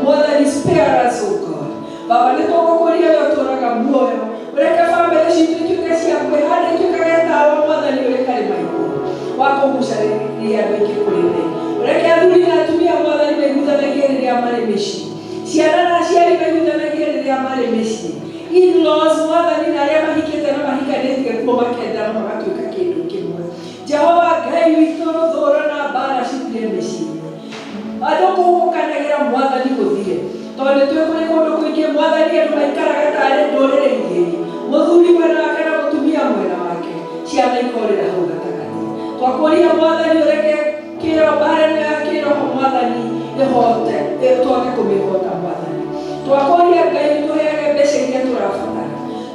Mwathani spare us, O God. Baba nĩ tũgũkũria we ũtũraga muoyo. Ũreke bamĩrĩ citũ ituĩke cia kwĩhanda ituĩkage tawa Mwathani ũrĩ karĩma igũrũ wa kũgucarĩria andũ aingĩ kũrĩ we. Ũreke athuri na atumia Mwathani maiguithanagie rĩrĩa marĩ mĩciĩ. Ciana na aciari maiguithanagie rĩrĩa marĩ mĩciĩ. In-laws Mwathani na arĩa mahikĩte na mahikanĩtie kuo makendana magatuĩka kĩndũ kĩmwe. Jehova Ngai witũ rũthũũro na mbara cithire mĩciĩ-inĩ. Andũ kũhũkanagĩra Mwathani gũthire. Tondũ nĩ tũĩ kũrĩ kũndũ kũingĩ Mwathani andũ maikaraga tarĩ ndũrĩrĩ igĩrĩ. Mũthuri mwena wake na mũtumia mwena wake. Ciana ikorĩra hau gatagatĩ. Twakũria Mwathani ũreke kĩro mbara ĩno ya kĩroho Mwathani ĩhote twage kũmĩhota Mwathani. Twakũria Ngai ũtũheage mbeca iria tũrabatara.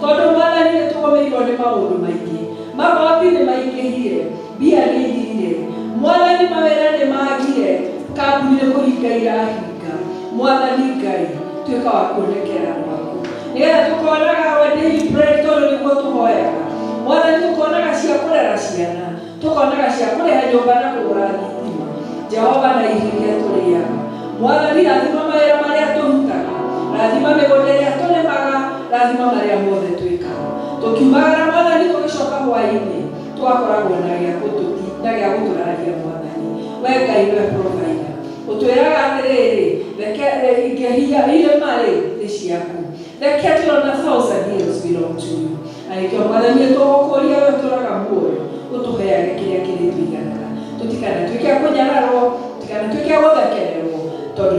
Tondũ Mwathani nĩ tũgũmĩirwo nĩ maũndũ maingĩ. Magoti nĩ maingĩhire. Mbia nĩ ithirire. Mwathani mawĩra nĩ magire. Kambuni nĩ kũhinga irahinga. Mwathani Ngai, tuĩka wa kuonekera andũ aku. Nĩgetha tũkonaga our daily bread tondũ nĩguo tũhoyaga. Mwathani tũkonaga cia kũrera ciana. Tũkonaga cia kũrĩha nyũmba na kũgũra thitima. Jehova na irio iria tũrĩaga. Mwathani rathima mawĩra marĩa tũrutaga. Rathima mĩgũnda ĩrĩa tũrĩmaga. Rathima marĩa mothe twĩkaga. Tũkiumagara Mwathani tũgĩcoka hwaĩ-inĩ. Tũgakoragwo na gĩa gũtũti na gĩa gũtũraria Mwathani. We Ngai nĩwe provider. Ũtwĩraga atĩrĩrĩ, reke ingĩhinya irĩma-rĩ, nĩ ciaku. The cattle on a thousand hills belong to you. Na nĩkĩo Mwathani nĩtũgũkũria we ũtũraga muoyo, ũtũheage kĩrĩa kĩrĩtũiganaga. Tũtikanatuĩke a kũnyararwo, tũtikanatuĩke a gũthekererwo, tondũ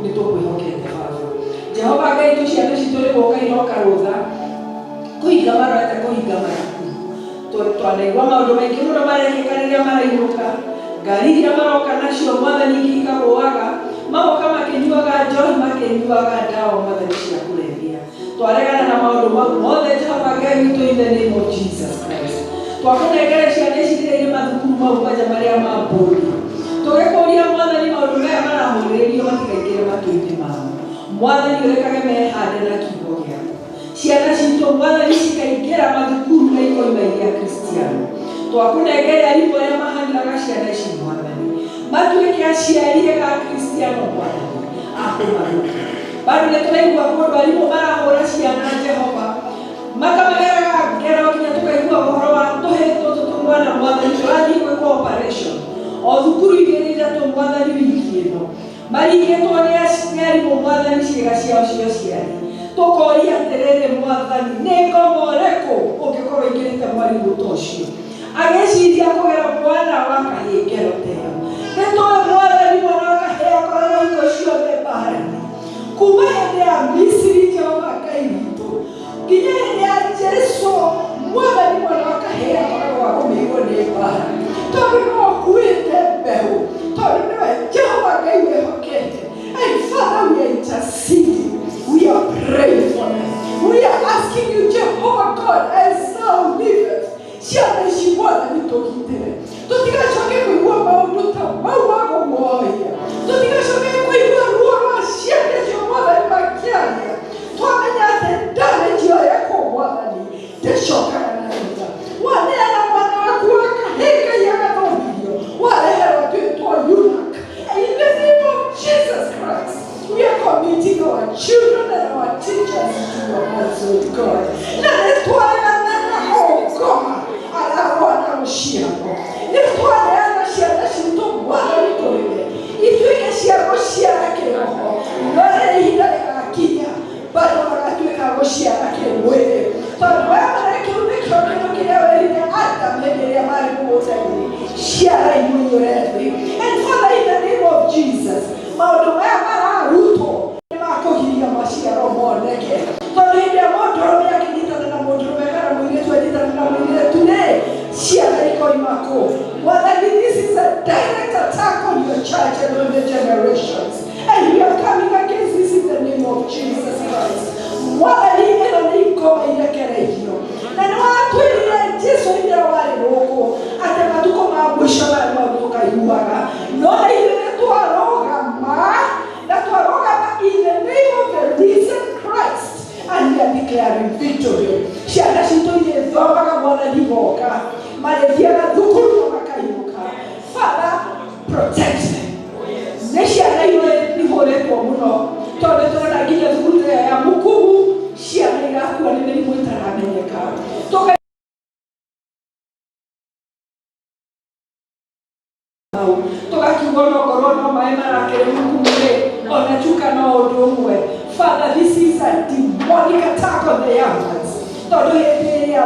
nĩtũkwĩhokete Baba. Jehova Ngai witũ ciana citũ nĩ gũka iroka rũtha, kũhinga marorete kũhinga mathukuru. Twanaigua maũndũ maingĩ mũno marekĩka rĩrĩa marainũka. Ngari iria maroka nacio Mwathani ingĩ ikagũaga, magoka makĩnyuaga njohi makĩnyuaga ndawa Mwathani cia kũrebia. Twaregana na maũndũ mau mothe Jehova Ngai witũ in the name of Jesus Christ. Twakũnengere ciana ici rĩrĩa irĩ mathukuru mau kwanja marĩa ma boarding. Tũgĩkũria Mwathani maũndũ maya marahũrĩrĩrio matikaingĩre matũ-inĩ mao. Mwathani ũrekage mehande na kiugo gĩaku. Ciana citũ Mwathani cikaingĩra mathukuru na ikoima irĩ Akristiano. Twakũnengere arimũ arĩa mahaniraga ciana ici Mwathani. Matuĩke aciari ega Akristiano Mwathani a kũmaruta. Bado nĩ tũraigua kũndũ arimũ marahũra ciana Jehova. Makamageraga ngero nginya tũkaigua ũhoro wa tũhĩ tũtũ tũmwana Mwathani tũrathiĩ gwĩkwo operation. O thukuru igĩrĩ ithatũ Mwathani wiki ĩno. Maringĩtwo nĩ arimũ Mwathani ciĩga ciao cia ũciari. Tũkoria atĩrĩrĩ Mwathani, nĩ ngoma ũrĩkũ ũngĩkorwo ũingĩrĩte mwarimũ ta ũcio agĩciria kũgera mwana wa kahĩĩ ngero ta ĩyo? Nĩ tũĩ Mwathani mwana wa kahĩĩ akoragwo hingo ciothe mbara-inĩ. Kuma hĩndĩ ya Misiri Jehova Ngai witũ nginya hĩndĩ ya Jesu Mwathani mwana wa kahĩĩ akoragwo agũmĩirwo nĩ mbara tondũ nĩwe ũkuĩte mbeũ, tondũ nĩwe Jehova Ngai wĩhokete. And Father, we are interceding. Gũciara kĩmwĩrĩ, tondũ we mwene kĩu nĩkĩo kĩndũ kĩrĩa werire Adam hĩndĩ ĩrĩa marĩ mũgũnda-inĩ, ciara imũiyũre thĩ. And Father, in the name of Jesus, maũndũ maya mararutwo nĩ makũgiria maciaro moneke, tondũ hĩndĩ ĩrĩa mũndũrũme akĩnyitana na mũndũrũme kana mũirĩtu anyitana na mũirĩtu rĩ, ciana ikoima kũ? Mwathani, this is a direct attack on your church and on the generations, and we are coming against this in the name of Jesus Christ. Mwathani, ĩno nĩ ikoma irekereirio, na nĩ watwĩrire Jesu hĩndĩ ĩrĩa warĩ gũkũ atĩ matukũ ma mũico maya nĩmo tũkaiguaga, no na ithuĩ nĩ twarũgama na twarũgama in the name of the risen Christ, and we are declaring victory. Ciana citũ irĩthomaga, Mwathani, goka marĩthiaga thukuru na makainũka. Father, protect them. Nĩ ciana imwe ihũrĩtwo mũno, tondũ tũrona nginya thukuru ta ĩyo ya Mukubu ciana irakua nĩ mĩrimũ ĩtaramenyeka. Tũka hau tũgakiuga onokorwo no maĩ marakĩrĩ Mukubu rĩ, ona Chuka no ũndũ ũmwe. Father, this is a demonic attack on the young ones, tondũ hĩndĩ ĩrĩa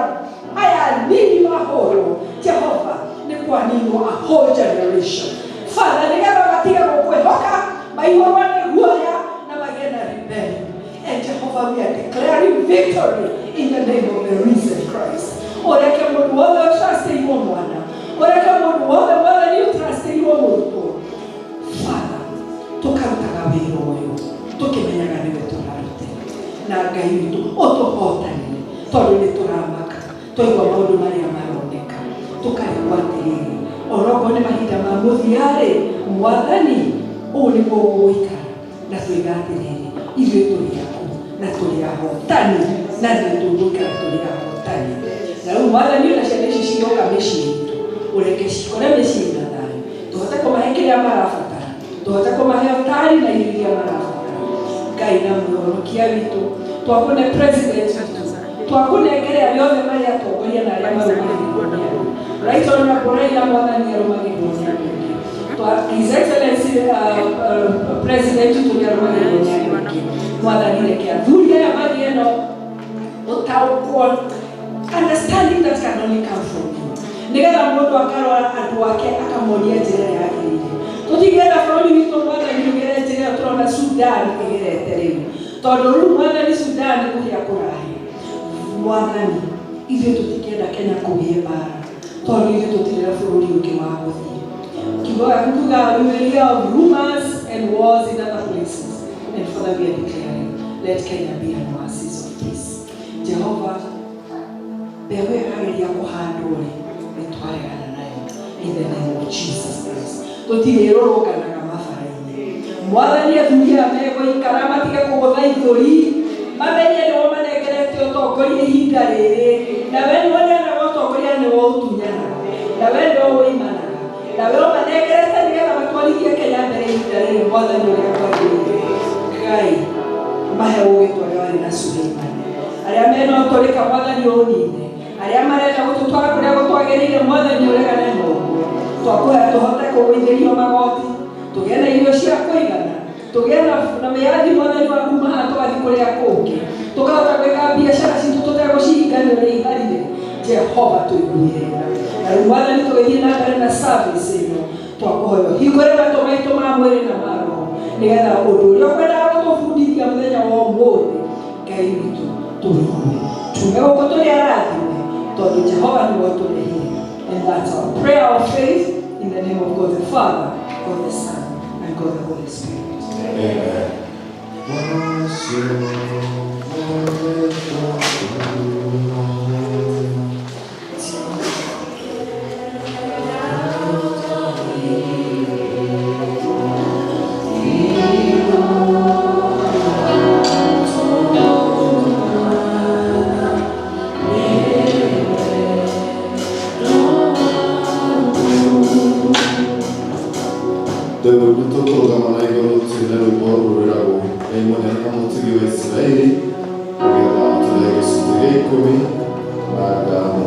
aya nini mahũrwo, Jehova, nĩ kwaninwo a whole generation. Father, nĩgetha matige gũkwĩhoka, maihũrwo nĩ guoya na magĩe na rebellion. And Jehovah, we are declaring victory in the name of the risen Christ. Ũreke mũndũ wothe ũtrustĩirwo mwana, ũreke mũndũ wothe, Mwathani, ũtrustĩirwo mũrutwo, Father, tũkarutaga wĩra ũyũ tũkĩmenyaga nĩwe tũrarutĩra, na Ngai witũ ũtũhotanĩre, tondũ nĩ tũramaka twaigua maũndũ marĩa maroneka, tũkarigwo atĩrĩrĩ, onokorwo nĩ mahinda ma mũthia-rĩ, Mwathani, ũũ nĩguo gũgũikara? Na twiga atĩrĩrĩ, ithuĩ tũrĩ aku na tũrĩ ahotani, na nĩ tũgũikara tũrĩ ahotani. Na rĩu, Mwathani, ona ciana ici ciroka mĩciĩ itũ, ũreke cikore mĩciĩ na thayũ, tũhote kũmahe kĩrĩa marabatara, tũhote kũmahe ũtari na irio iria marabatara. Ngai na Mũhonokia witũ, twakũne president witũ, twakũnengere arĩa othe marĩ atongoria na arĩa marũmagĩrĩrwo nĩ andũ. Right Honorable Raila, Mwathani, arũmagĩrĩrwo nĩ andũ aingĩ. His Excellency President witũ nĩ arũmagĩrĩrwo nĩ andũ aingĩ. Mwathani, reke athuri aya magĩe na ũtaũkwo, understanding that can only come from you, nĩgetha mũndũ akarora andũ ake akamonia njĩra ĩrĩa yagĩrĩire. Tũtingĩenda bũrũri witũ, Mwathani, ũgere njĩra ĩyo tũrona Sudan ĩgerete rĩu, tondũ rĩu, Mwathani, Sudan kũhĩa kũrahĩa. Mwathani, ithuĩ tũtingĩenda Kenya kũgĩe mbara, tondũ ithuĩ tũtirĩ na bũrũri ũngĩ wa gũthiĩ. Kiugo gĩaku kiugaga we will hear of rumors and wars in other places, and Father, we are declaring, let Kenya be an oasis of peace. Jehovah, mbeũ ĩyo ĩrageria kũhandwo rĩ, nĩ twaregana nayo in the name of Jesus Christ. Tũtirĩrũrũnganaga mabara-inĩ. Mwathani, athuri aya megũikara matige kũgũtha ithũri, mamenye nĩo manengerete ũtongoria ihinda rĩrĩ, na we nĩwe ũneanaga ũtongoria, nĩwe ũtunyanaga, na we nĩwe ũimanaga, na we ũmanengerete nĩgetha matwarithie Kenya mbere ihinda rĩrĩ, Mwathani, ũrĩa kwagĩrĩire. Ngai, mahe ũgĩ ta ũrĩa warĩ na Suleimani. Arĩa mena ũtũrĩka, Mwathani, ũnine. Arĩa marenda gũtũtwara kũrĩa gũtwagĩrĩire, Mwathani, ũregane na ũguo. Twakũhoya tũhote kũgũithĩrio magoti, tũgĩe na irio cia kũigana, tũgĩe na wĩyathi, Mwathani, wa kuma haha tũgathiĩ kũrĩa kũngĩ, tũkahota gwĩka biacara citũ tũtegũcihinga nĩ ũrĩa iharire. Jehova, tũiguĩre tha. Na rĩu, Mwathani, tũgĩthiĩ na mbere na service ĩno, twakũhoya ũhingũre matũ maitũ ma mwĩrĩ na ma roho, nĩgetha ũndũ ũrĩa ũkwendaga gũtũbundithia mũthenya wa ũmũthĩ, Ngai witũ, tũigue, tume gũkũ tũrĩ arathime, tondũ Jehova nĩwe ũtũrehire. And that's our prayer of faith in the name of God the Father, God the Son, and God the Holy Spirit. Amen. Rĩu nĩtũkũrũgama na igũrũ tũine rwĩmbo rũrũ rwĩragwo Ngai mũnene na mũtugi wa Isiraeli, nĩgetha tũrĩhe gĩcunjĩ gĩa ikũmi na ngatho.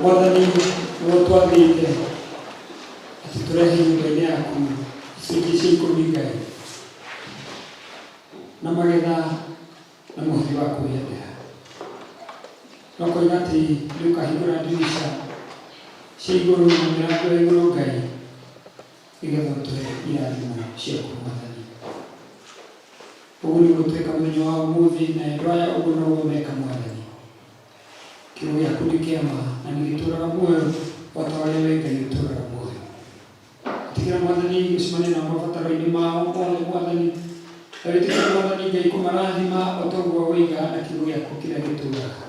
Mwathani nĩwe ũtwathĩte atĩ tũrehe nyũmba-inĩ yaku icunjĩ cia ikũmi Ngai na magetha na mũhothi wa kwĩyendera. No koiga atĩ nĩ ũkahingũra ndirica cia igũrũ na mĩrango ya igũrũ Ngai nĩgetha ũtũhe irathimo ciaku Mwathani. Ũguo nĩguo tweka mũthenya wa ũmũthĩ na endwa aya ũguo noguo meka Mwathani. Kiugo gĩaku nĩ kĩa ma na nĩ gĩtũũraga muoyo o ta ũrĩa we Ngai ũtũũraga muoyo. Ĩtĩkĩra Mwathani gũcemania nao mabataro-inĩ mao mothe Mwathani. Na wĩtĩkĩre Mwathani Ngai kũmarathima o ta ũguo woiga na kiugo gĩaku kĩrĩa gĩtũũraga.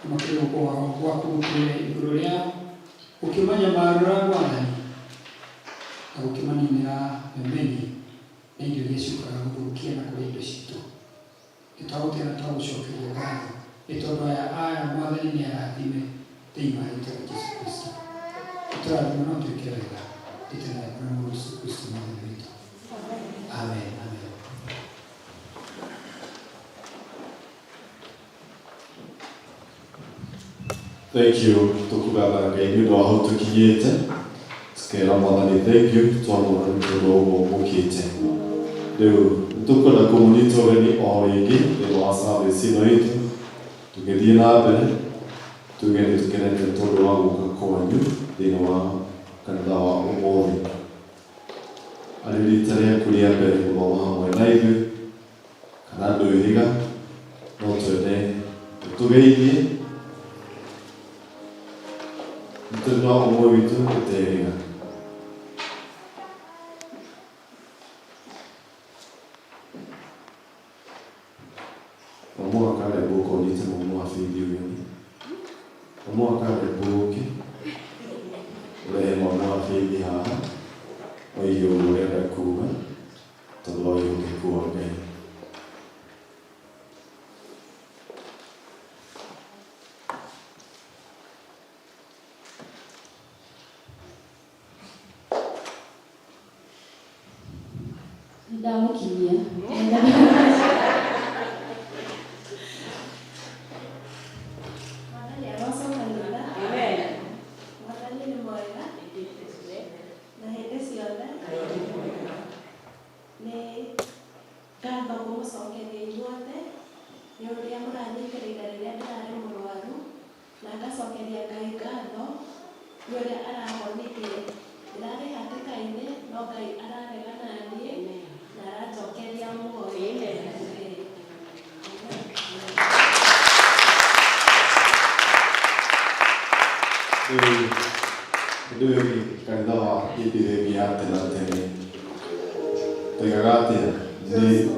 Na makĩria guoko gwaku gũtũũre igũrũ rĩao gũkĩmanyamarũra Mwathani na gũkĩmaninĩra memenyi na indo iria ciũkaga gũthũkia na kũrĩa indo citũ. Nĩ twagũtĩa na twagũcokeria ngatho nĩ tondũ aya aya Mwathani nĩ arathime thĩinĩ wa rĩtwa rĩa Jesu Kristo. Nĩtũrathimwo no twĩke wega rĩtwa rĩaku na Mũrũ Jesu Kristo Mwathani witũ. Amen. Amen. Thank you tũkũgatha Ngai nĩ ũndũ wa hau tũkinyĩte tũkera Mwathani thank you twamwona nĩ tondũ wa ũguo mũkĩte. Rĩu nĩtũkwenda kũmũnyita ũgeni o rĩngĩ thĩinĩ wa service ĩno itũ tũgĩthiĩ na mbere tuge nĩ tũkenete tondũ wa gũka kwanyu thĩinĩ wa kanitha wa ũmũthĩ. Arĩ rita rĩaku rĩa mbere gũthoma hamwe na ithuĩ kana ndwĩrĩga no twende tũgeithie nĩ na ũmwe witũ ũterĩga. Mamu akarembwo ũka ũnyite mamu wa Faith ũgeni. Mamu akarembwo ũke ũrehe mamu wa Faith haha oige ũguo ũrenda kuga tondũ wa wĩhokeku wa Ngai. Ndamũkinyia. Mwathani arocwo kanitha. Mwathani nĩ mwega na hĩndĩ ciothe. Nĩ ngatho kũmũcokeria inyuothe nĩ ũrĩa mũranyitĩrĩire rĩrĩa ndĩrarĩ mũrwaru na ngacokeria Ngai ngatho nĩ ũrĩa arahonirie. Ndĩrarĩ hatĩka-inĩ no Ngai araregana na niĩ na aranjokeria muoyo. Rĩu ũndũ ũyũ wĩgiĩ kanitha wa hĩndĩ ĩrĩa ya tene na tene toigaga atĩa nĩ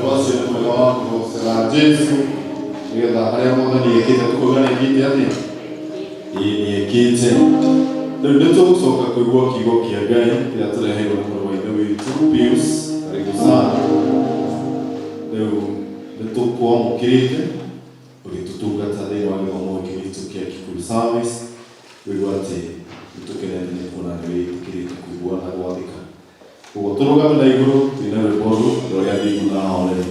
Rwacio nĩ mwega wa kũgocera Jesu nĩgetha harĩa Mwathani ekĩte tũkauga nĩ ekĩte atĩa? Ĩĩ nĩ ekĩte. Rĩu nĩ tũgũcoka kũigua kiugo kĩa Ngai kĩrĩa tũreheirwo nĩ mũrũ wa Ithe witũ Pius. Karibu sana. Rĩu nĩ tũkwamũkĩrĩte ũgĩtũtungata thĩinĩ wa gĩthomo gĩkĩ gitũ kĩa Kikuyu Service. Wĩigua atĩ nĩ tũkenete nĩ kuona nĩ wĩtĩkĩrĩte Kũigua na gwathĩka. Koguo tũrũgame na igũrũ twĩne rwĩmbo rũu andũ arĩa athingu na ahoreri.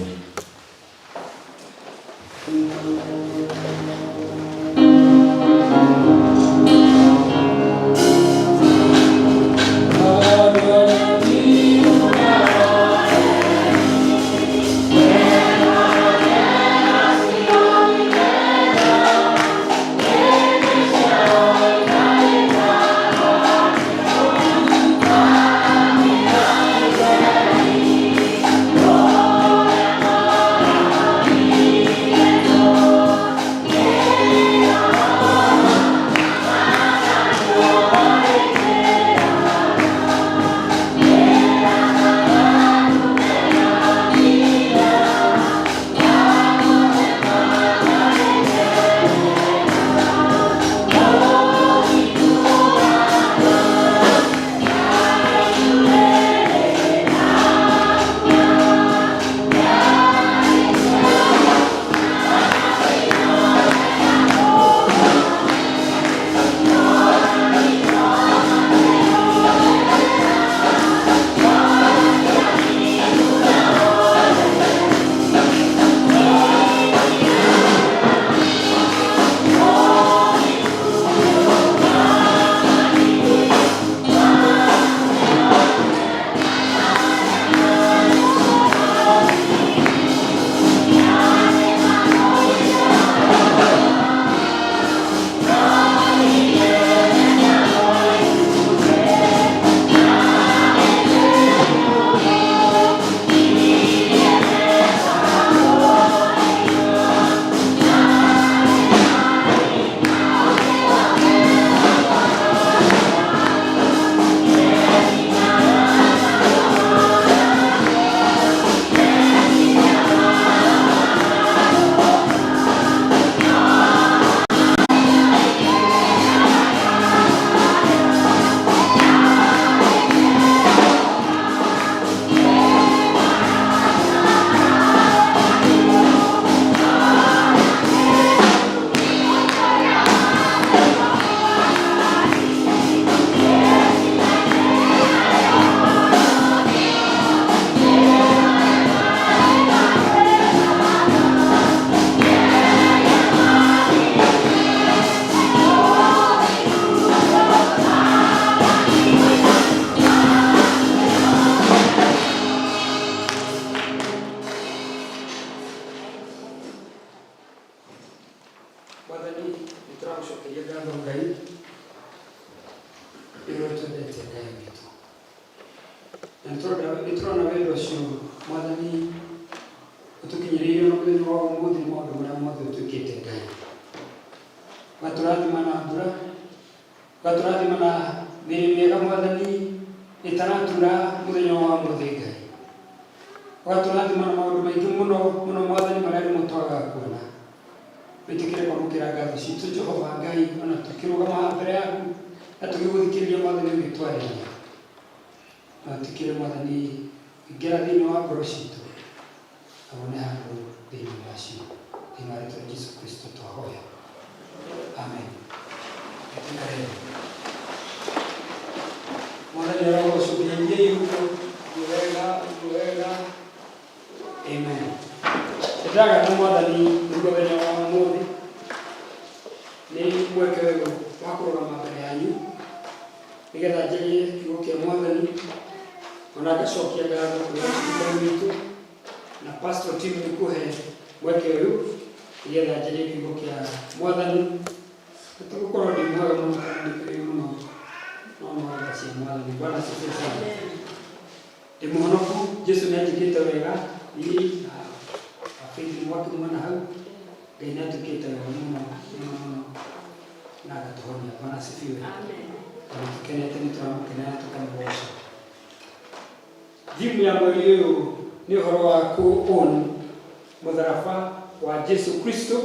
Mwathani nĩ tũragũcokeria ngatho Ngai nĩ ũrĩa ũtwendete Ngai witũ na nĩ tũrona wendo ũcio Mwathani ũtũkinyĩrĩire ona mũthenya wa ũmũthĩ nĩ maũndũ marĩa mothe ũtwĩkĩte Ngai. Ũgatũrathima na mbura, ũgatũrathima na mĩrĩ mĩega Mwathani ĩtaratura mũthenya wa ũmũthĩ Ngai. Ũgatũrathima na maũndũ maingĩ mũno mũno Mwathani marĩa rĩmwe twagaga kuona. Wĩtĩkĩre kwamũkĩra ngatho citũ Jehova Ngai ona tũkĩrũgama haha mbere yaku na tũgĩgũthikĩrĩria Mwathani ũgĩtwarĩria. Na wĩtĩkĩre Mwathani ingĩra thĩinĩ wa ngoro citũ na wone handũ thĩinĩ wacio. Thĩinĩ wa rĩtwa rĩa Jesu Kristo twahoya. Amen. Tũikare thĩ. Mwathani arogocwo nginyagia ũguo wega ũguo wega. Amen. Nĩndĩragatha Mwathani nĩ mũthenya wa ũmũthĩ nĩ mweke ũyũ wa kũrũgama mbere yanyu nĩgetha njarie kiugo kĩa Mwathani ona ngacokia ngatho kũrĩ mũrutani witũ na pastor team nĩ kũhe mweke ũyũ nĩgetha njarie kiugo kĩa Mwathani. Tũgũkorwo ndĩ mwega mũno kana ndĩ kĩrĩ mũno no no tha cia Mwathani. Bwana asifiwe sana. Ndĩ mũhonoku, Jesu nĩ anjĩkĩte wega niĩ na Faith mwakĩmuona hau. Ngai nĩ atwĩkĩte wega mũno mũno mũno na agatũhonia. Bwana asifiwe. Na nĩ tũkenete nĩ tũramũkenera tũkamũgoca. Theme ya mweri ũyũ nĩ ũhoro wa kũ own mũtharaba wa Jesu Kristo.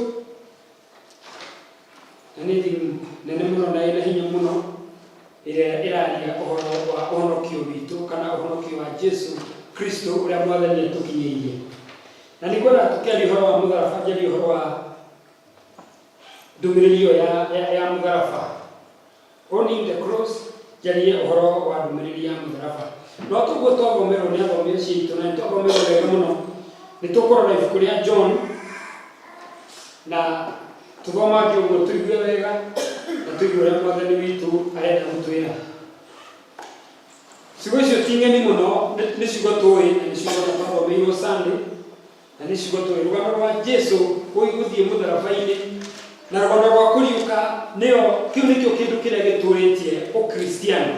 Na nĩ theme nene mũno na ĩna hinya mũno ĩrĩa ĩraria ũhoro wa ũhonokio witũ kana ũhonokio wa Jesu Kristo ũrĩa Mwathani atũkinyĩirie. Na nĩ kwenda tũkĩaria ũhoro wa mũtharaba njarie ũhoro wa ndũmĩrĩri ĩyo ya mũtharaba. Owning the cross. Njarie ũhoro wa ndũmĩrĩri ya mũtharaba. No toguo twathomerwo nĩ athomi acio aitũ na nĩ twathomerwo wega mũno. Nĩ tũkũrora ibuku rĩa John na tũthomange ũguo tũigue wega na tũigue ũrĩa Mwathani witũ arenda gũtwĩra. Ciugo icio ti ng'eni mũno, nĩ ciugo tũĩ na nĩ ciugo twathomeirwo Sunday. Na nĩ ciugo tũĩ rũgano rwa Jesu gũthiĩ mũtharaba-inĩ na rũgano rwa kũriũka nĩyo kĩu nĩkĩo kĩndũ kĩrĩa gĩtũrĩtie ũkristiano.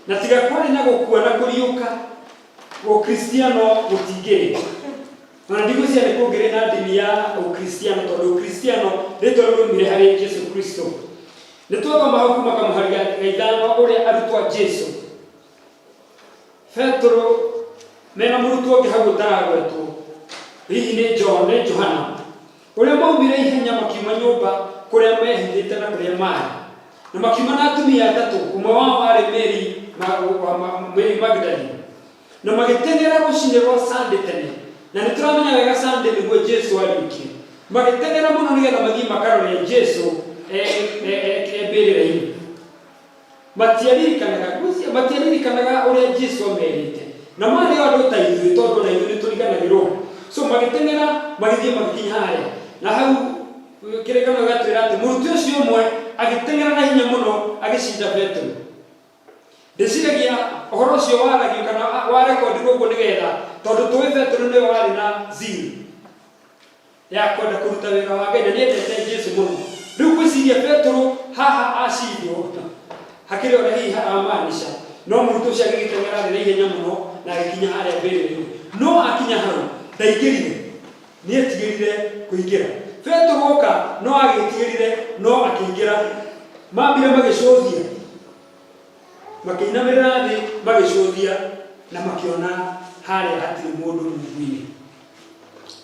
Na tiga kwarĩ na gũkua na kũriũka, ũkristiano gũtingĩrĩ. Ona ndigwĩciria nĩ kũngĩrĩ na ndini ya ũkristiano tondũ ũkristiano rĩtwa rĩu rĩumire harĩ Jesu Kristo. Nĩ twathoma hau kuma kamũhari ga ithano ũrĩa arutwo a Jesu Petero mena mũrutwo ũngĩ hau ũtaragwetwo, hihi nĩ John, nĩ Johana, ũrĩa maumire ihenya makiuma nyũmba kũrĩa mehithĩte na kũrĩa maarĩ, na makiuma na atumia atatũ, ũmwe wao aarĩ Mary, Mary Magdalene, na magĩteng'era rũcinĩ rwa Sunday tene, na nĩ tũramenya wega Sunday nĩguo Jesu ariũkire. Magĩteng'era mũno nĩgetha mathiĩ makarore Jesu e, e, e, e mbĩrĩra-inĩ. Matiaririkanaga, ngwĩciria matiaririkanaga ũrĩa Jesu amerĩte. Na maarĩ o andũ ta ithuĩ tondũ ona ithuĩ nĩ tũriganagĩrwo. So magĩteng'era magĩthiĩ magĩkinya harĩa. Na hau kĩrĩkanĩro gĩgatwĩra atĩ mũrutwo ũcio ũmwe agĩteng'era na hinya mũno agĩcinda Petero. Ndĩciragia ũhoro ũcio waragio kana warekondirwo ũguo nĩgetha tondũ tũĩ Petero nĩwe warĩ na zeal ya kwenda kũruta wĩra wa Ngai na nĩendete Jesu mũno. Rĩu ngwĩciria Petero haha acindwo hakĩrĩ ũrĩa hihi haramaanisha, no mũrutwo ũcio agĩgĩteng'era arĩ na ihenya mũno na agĩkinya harĩa mbĩrĩra-inĩ. No akinya hau ndaingĩrire, nĩetigĩrire kũingĩra. Petero oka no agĩtigĩrire no akĩingĩra. Mambire magĩcũthia, makĩinamĩrĩra thĩ magĩcũthia na makĩona harĩa hatirĩ mũndũ mungu-inĩ.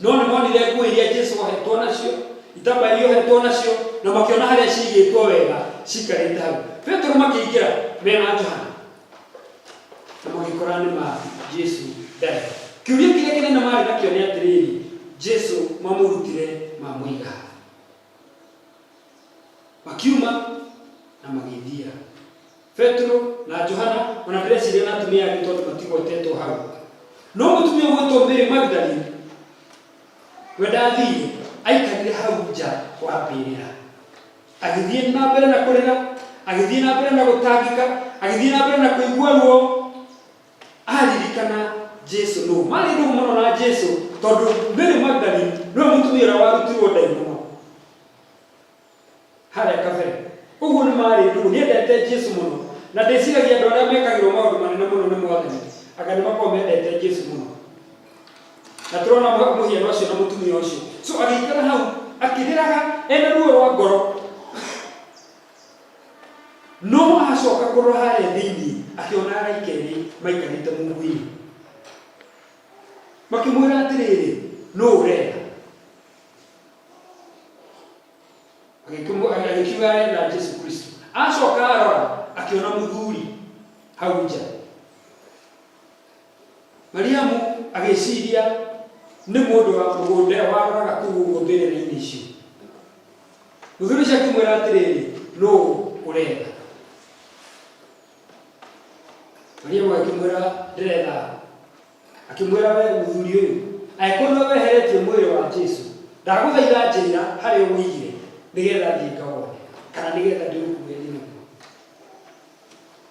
No nĩ monire nguo iria Jesu ohetwo nacio, itambaya iria ohetwo nacio, na makĩona harĩa ciigĩtwo wega cikarĩte hau. Petero makĩingĩra mena Johana na magĩkora nĩ ma Jesu ndarĩ. Kĩũria kĩrĩa kĩnene marĩ nakĩo nĩ atĩrĩrĩ, Jesu mamũrutire mamũiga ha? Makiuma na magĩthiĩra. Petero na Johana, o na ndĩreciria na atumia angĩ tondũ matigwetetwo hau. No mũtumia ũgwĩtwo Mary Magdalene, we ndathire, aikarire hau nja wa mbĩrĩra. Agĩthiĩ na mbere na kũrĩra, agĩthiĩ na mbere na gũtangĩka, agĩthiĩ na mbere na kũigua ruo, aririkana Jesu nũ. Marĩ ndũgũ mũno na Jesu tondũ Mary Magdalene nĩwe mũtumia ũrĩa warutirwo ndaimono. Harĩa kabere. Ũguo nĩ maarĩ ndũgũ. Nĩendete Jesu mũno. Na ndĩciragia andũ arĩa mekagĩrwo maũndũ manene mũno nĩ Mwathani, anga nĩ makoragwo mendete Jesu mũno. Na tũrona mũhiano ũcio na mũtumia ũcio. So agĩikara hau akĩrĩraga ena ruo rwa ngoro. No acoka kũrora harĩa thĩinĩ akĩona araika erĩ maikarĩte mungu-inĩ. Makĩmwĩra atĩrĩrĩ, nũ ũrenda? Agĩkiuga arenda Jesu Kristo. Acoka arora akĩona mũthuri hau nja. Mariamu agĩciria nĩ mũndũ wa mũgũnda waroraga kũu ũguo mbĩrĩra-inĩ icio. Mũthuri ũcio akĩmwĩra atĩrĩrĩ, nũ ũretha? Mariamu agĩkĩmwĩra ndĩretha Akĩmwĩra, Wee mũthuri ũyũ, angĩkorwo nĩwe weheretie mwĩrĩ wa Jesu, ndagũthaitha njĩra harĩa ũwũigire, nĩgetha thiĩ ngawone, kana nĩgetha ndĩũkuue thiĩ naguo.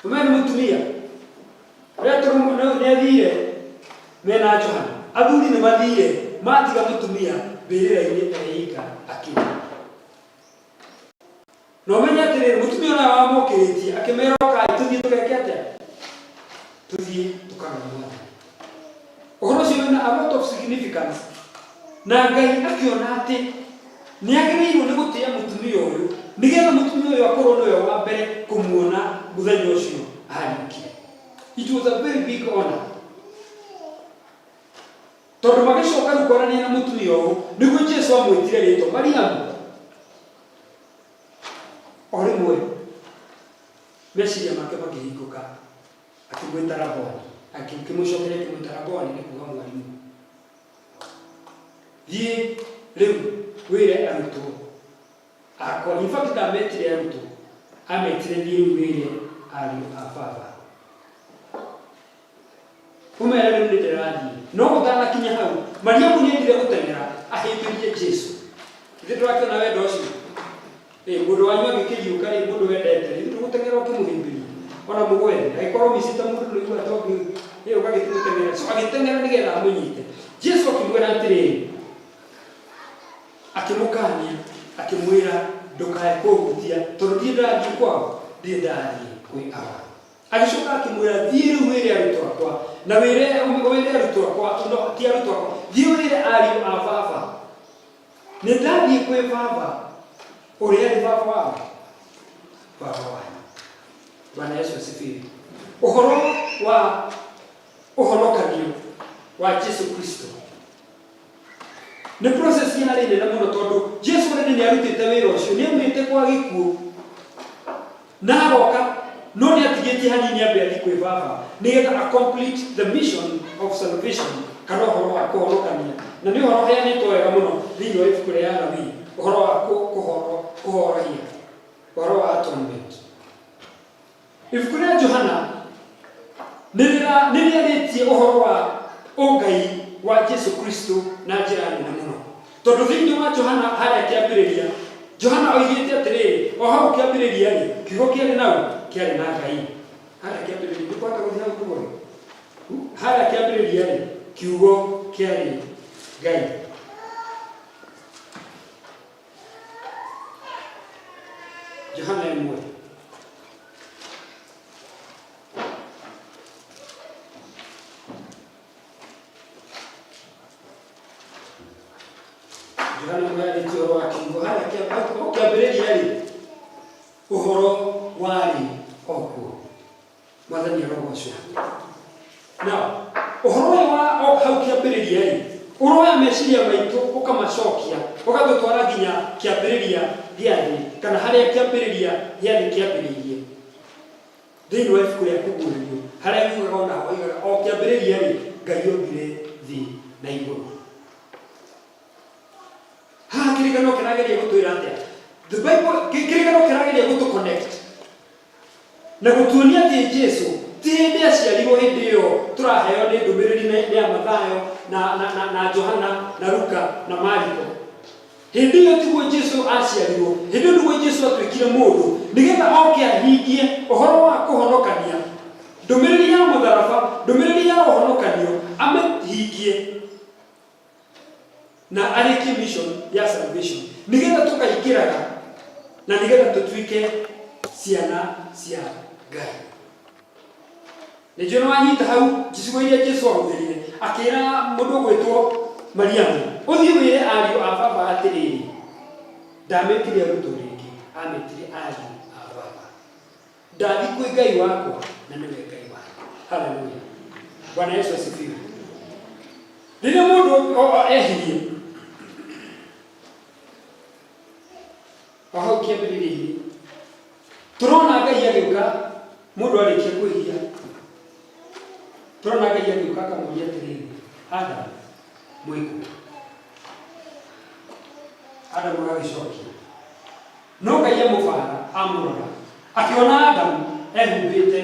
Ũmenye nĩ mũtumia. Petero nĩ athiire mena Johana. Athuri nĩ mathiire matiga mũtumia mbĩrĩra-inĩ eika akĩrĩra. Na ũmenye atĩrĩrĩ, mũtumia ũrĩa wamũkĩrĩtie akĩmera ũkai tũthiĩ tũgeke atĩa? Tũthiĩ tũkarore Mwathani. Ũhoro ũcio wĩna a lot of significance. Na Ngai akĩona atĩ nĩ agĩrĩirwo nĩ gũtĩa mũtumia ũyũ nĩgetha mũtumia ũyũ akorwo nĩwe wa mbere kũmuona mũthenya ũcio ariũkire. It was a very big honor. Tondũ magĩcoka rĩu kwaranĩria na mũtumia ũyũ, nĩguo Jesu amwĩtire rĩtwa Mariamu. O rĩmwe meciria make makĩhingũka, akĩmwĩta Raboni. Akĩmũcokeria akĩmwĩta Raboni, nĩ kuga mwarimũ. Thiĩ rĩu wĩre arutwo akwa. In fact ndametire arutwo, ametire thiĩ rĩu wĩre Ariũ a baba. Ũmere rĩu nĩ ndĩrathiĩ. No gũtanakinya hau, Mariamu nĩ endire gũteng'era ahĩmbĩrie Jesu. Ithuĩ tũrakĩona wendo ũcio? Ĩ, mũndũ wanyu angĩkĩriũka rĩ, mũndũ wendete rĩ, ndũgũteng'era ũkĩmũhĩmbĩria. Ona mũgwe thĩ, angĩkorwo ũmicĩte mũndũ ndũiguaga ta ũngĩ, ĩ, ũgagĩthiĩ gũteng'era. So agĩteng'era nĩgetha amũnyite. Jesu akĩmwĩra atĩrĩrĩ, akĩmũkania, akĩmwĩra, ndũkae kũhutia, tondũ ndirĩ ndarathiĩ kwao, ndirĩ ndarathiĩ kwĩ Awa. Agĩcoka akĩmwĩra, thiĩ rĩu wĩre arutwo akwa, na wĩre, wĩre arutwo akwa, no, ti arutwo akwa, thiĩ wĩre ariũ a baba, nĩ ndathiĩ kwĩ baba, ũrĩa arĩ baba wao, baba wanyu. Bwana Yesu asifiwe. Ũhoro wa ũhonokanio wa Jesu Kristo nĩ process yarĩ nene mũno tondũ Jesu already nĩ arutĩte wĩra ũcio, nĩ aumĩte kwa gĩkuũ na agoka, no nĩ atigĩtie hanini ambe athiĩ kwĩ baba nĩgetha a complete the mission of salvation kana ũhoro wa kũhonokania, na nĩ ũhoro ũheanĩtwo wega mũno thĩinĩ wa ibuku rĩa Alawii, ũhoro wa kũhorohia, ũhoro wa atonement. Ibuku rĩa Johana nĩ rĩarĩtie ũhoro wa ũngai wa Jesu Kristo na njĩra nene mũno. Tondũ thĩinĩ wa Johana harĩa kĩambĩrĩria, Johana oigĩte atĩrĩrĩ, o hau kĩambĩrĩria-rĩ, kiugo kĩarĩ na ũ? Kĩarĩ na Ngai. Harĩa kĩambĩrĩria, nĩ kwahota gũthiĩ hau tũgũre. Harĩa kĩambĩrĩria-rĩ, kiugo kĩarĩ Ngai. Johana ĩmwe. Johana ĩmwe yarĩtie ũhoro wa kiugo harĩa kĩambĩrĩria rĩ, ũhoro warĩ o kuo. Mwathani arogocwo. Na ũhoro ũyũ wa o hau kĩambĩrĩria rĩ, ũroya meciria maitũ ũkamacokia, ũgatũtwara nginya kĩambĩrĩria gĩa thĩ, kana harĩa kĩambĩrĩria gĩa thĩ kĩambĩrĩirie. Thĩinĩ wa ibuku rĩa Kũguũrĩrio, harĩa yugaga ona ho oigaga o kĩambĩrĩria rĩ, Ngai ombire thĩ na igũrũ. Haha kĩrĩkanĩro kĩrageria gũtwĩra atĩa? The Bible, kĩrĩkanĩro kĩrageria gũtũ connect na gũtuonia atĩ Jesu ti hĩndĩ aciarirwo hĩndĩ ĩyo tũraheo nĩ ndũmĩrĩri nĩ ya Mathayo na Johana na Luka na Mariko. Hĩndĩ ĩyo tiguo Jesu aciarirwo, hĩndĩ ĩyo nĩguo Jesu atuĩkire mũndũ nĩgetha oke ahingie ũhoro wa kũhonokania, ndũmĩrĩri ya mũtharaba, ndũmĩrĩri ya ũhonokanio amĩhingie na arĩkie mission ya salvation nĩgetha tũkaingĩraga na nĩgetha tũtuĩke ciana cia Ngai. Nĩ njũĩ nĩ wanyita hau ciugo iria Jesu ahũthĩrire akĩra mũndũ ũgwĩtwo Mariamu, ũthiĩ wĩre ariũ a baba atĩrĩrĩ, ndametire arutwo rĩngĩ, ametire ariũ a baba. Ndathiĩ kwĩ Ngai wakwa na nĩwe Ngai wanyu. Haleluya. Bwana Yesu asifiwe. Rĩrĩa mũndũ ehirie o hau kĩambĩrĩria-inĩ tũrona Ngai agĩũka mũndũ arĩkia kwĩhia, tũrona Ngai agĩũka akamũria atĩrĩrĩ, Adamu mwĩkũ? Adamu agagĩcokia No Ngai amũbaara, amũrora, akĩona Adamu ehumbĩte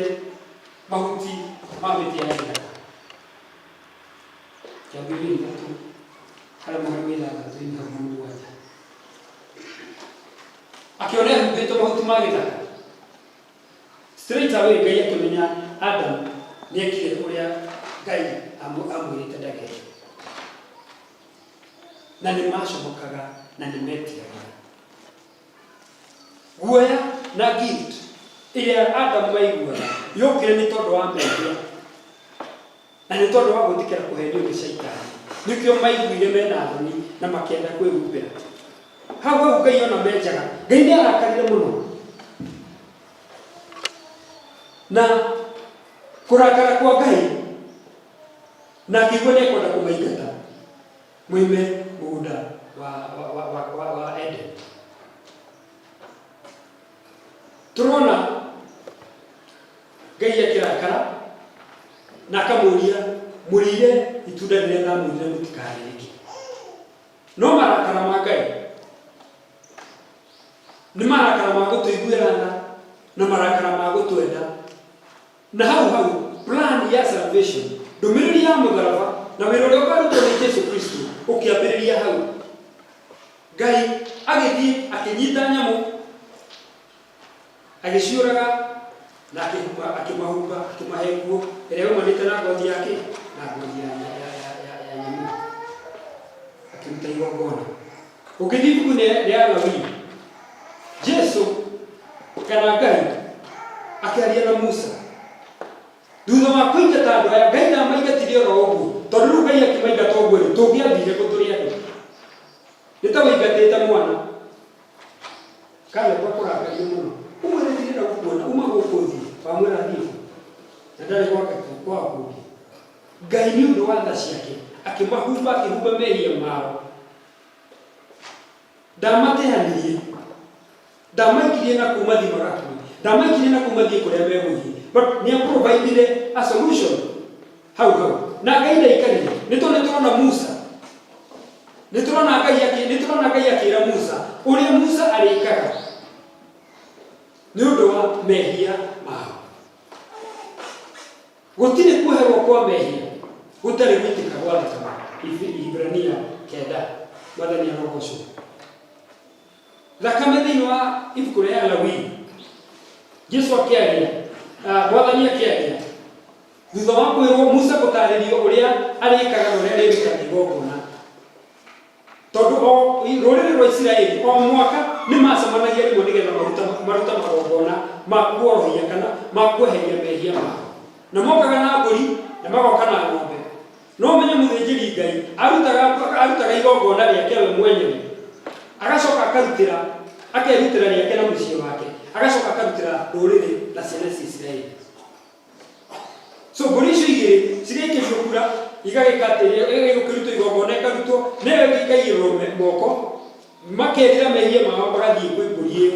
mahuti ma mĩtĩ ya gĩthaka. Kĩambĩrĩria 3, harĩa mũhari wa ithathatũ-inĩ hau na mũgwanja. Akĩona ehumbĩte mahuti ma gĩthaka. Straight away Ngai akĩmenya Adamu nĩekire ũrĩa Ngai amwĩrĩte ndageke. Na nĩ macomokaga na nĩ metigagĩra. Guoya na guilt ĩrĩa Adamu maiguaga yokire nĩ tondũ wa mehia na nĩ tondũ wa gwĩtĩkĩra kũhenio nĩ Shaitani. Nĩkĩo maiguire mena thoni na makĩenda kwĩhumbĩra. Hau hau Ngai ona menjaga. Ngai nĩ arakarire mũno. Na kũrakara kwa Ngai na akĩigua nĩ ekwenda kũmaingata moime mũgũnda wa Eden. Tũrona Ngai akĩrakara na akamũria mũrĩire itunda rĩrĩa ndamwĩrire mũtikarĩe nĩkĩ? No marakara ma Ngai nĩ marakara ma gũtũiguĩra tha na marakara ma gũtwenda. Na hau hau plan ya salvation, ndũmĩrĩri ya mũtharaba na wĩra ũrĩa ũkarutwo nĩ Jesu Kristo ũkĩambĩrĩria hau. Ngai agĩthiĩ akĩnyita nyamũ, agĩciũraga na akĩhumba, akĩmahumba, akĩmahe nguo ĩrĩa yaumanĩte na ngothi ya kĩ? Na ngothi ya, ya, ya, ya, ya, ya nyamũ. Akĩruta igongona. Ũngĩthiĩ ibuku-inĩ rĩa Alawii, Jesu kana Ngai akĩaria na Musa thutha wa kũingata andũ aya, Ngai ndamaingatire oro ũguo, tondũ rĩu Ngai akĩmaingata ũguo rĩ, tũngĩathire kũ tũrĩ andũ? Nĩ ta ũingatĩte mwana Caleb akũrakarie mũno, ũmwĩre ndirenda gũkuona, uma gũkũ thiĩ, wamwĩra thiĩ kũ? Na ndarĩ gwake kwao kũngĩ. Ngai nĩ ũndũ wa tha ciake akĩmahumba, akĩhumba mehia mao. Ndamateanirie, ndamaikirie na kũu mathiĩ magakue, ndamaikirie na kũu mathiĩ kũrĩa megũthiĩ, but nĩ aprovidire a solution hau hau. Na Ngai ndaikarire, nĩ tondũ nĩ tũrona Musa, nĩ tũrona Ngai akĩ, nĩ tũrona Ngai akĩra Musa ũrĩa Musa arĩkaga nĩ ũndũ wa mehia mao. Gũtirĩ kuoherwo kwa mehia gũtarĩ gũitĩka gwa thakame. Ihibrania 9. Mwathani arogocwo. Thakame thĩinĩ wa ibuku rĩa Alawii, Jesu akĩaria, Mwathani akĩaria, thutha wa kwĩrwo Musa gũtarĩrio ũrĩa arĩkaga na ũrĩa arĩrutaga igongona. Tondũ o rũrĩrĩ rwa Isiraeli o mwaka nĩ maacemanagia rĩmwe nĩgetha maruta, maruta magongona ma kuorohia kana ma kweheria mehia mao. Na mokaga na mbũri na magoka na ng'ombe. No ũmenye mũthĩnjĩri Ngai arutaga, arutaga igongona rĩake we mwenyewe, agacoka akarutĩra, akerutĩra rĩake na mũciĩ wake, agacoka akarutĩra rũrĩrĩ na ciana cia Isiraeli. So mbũri icio igĩrĩ cigaikĩrio kura, igagĩka atĩ ĩgũkĩrutwo igongona ĩkarutwo, na ĩyo ĩngĩ ĩkaigĩrĩrwo moko, makerira mehia mao magathiĩ kwĩ mbũri ĩyo.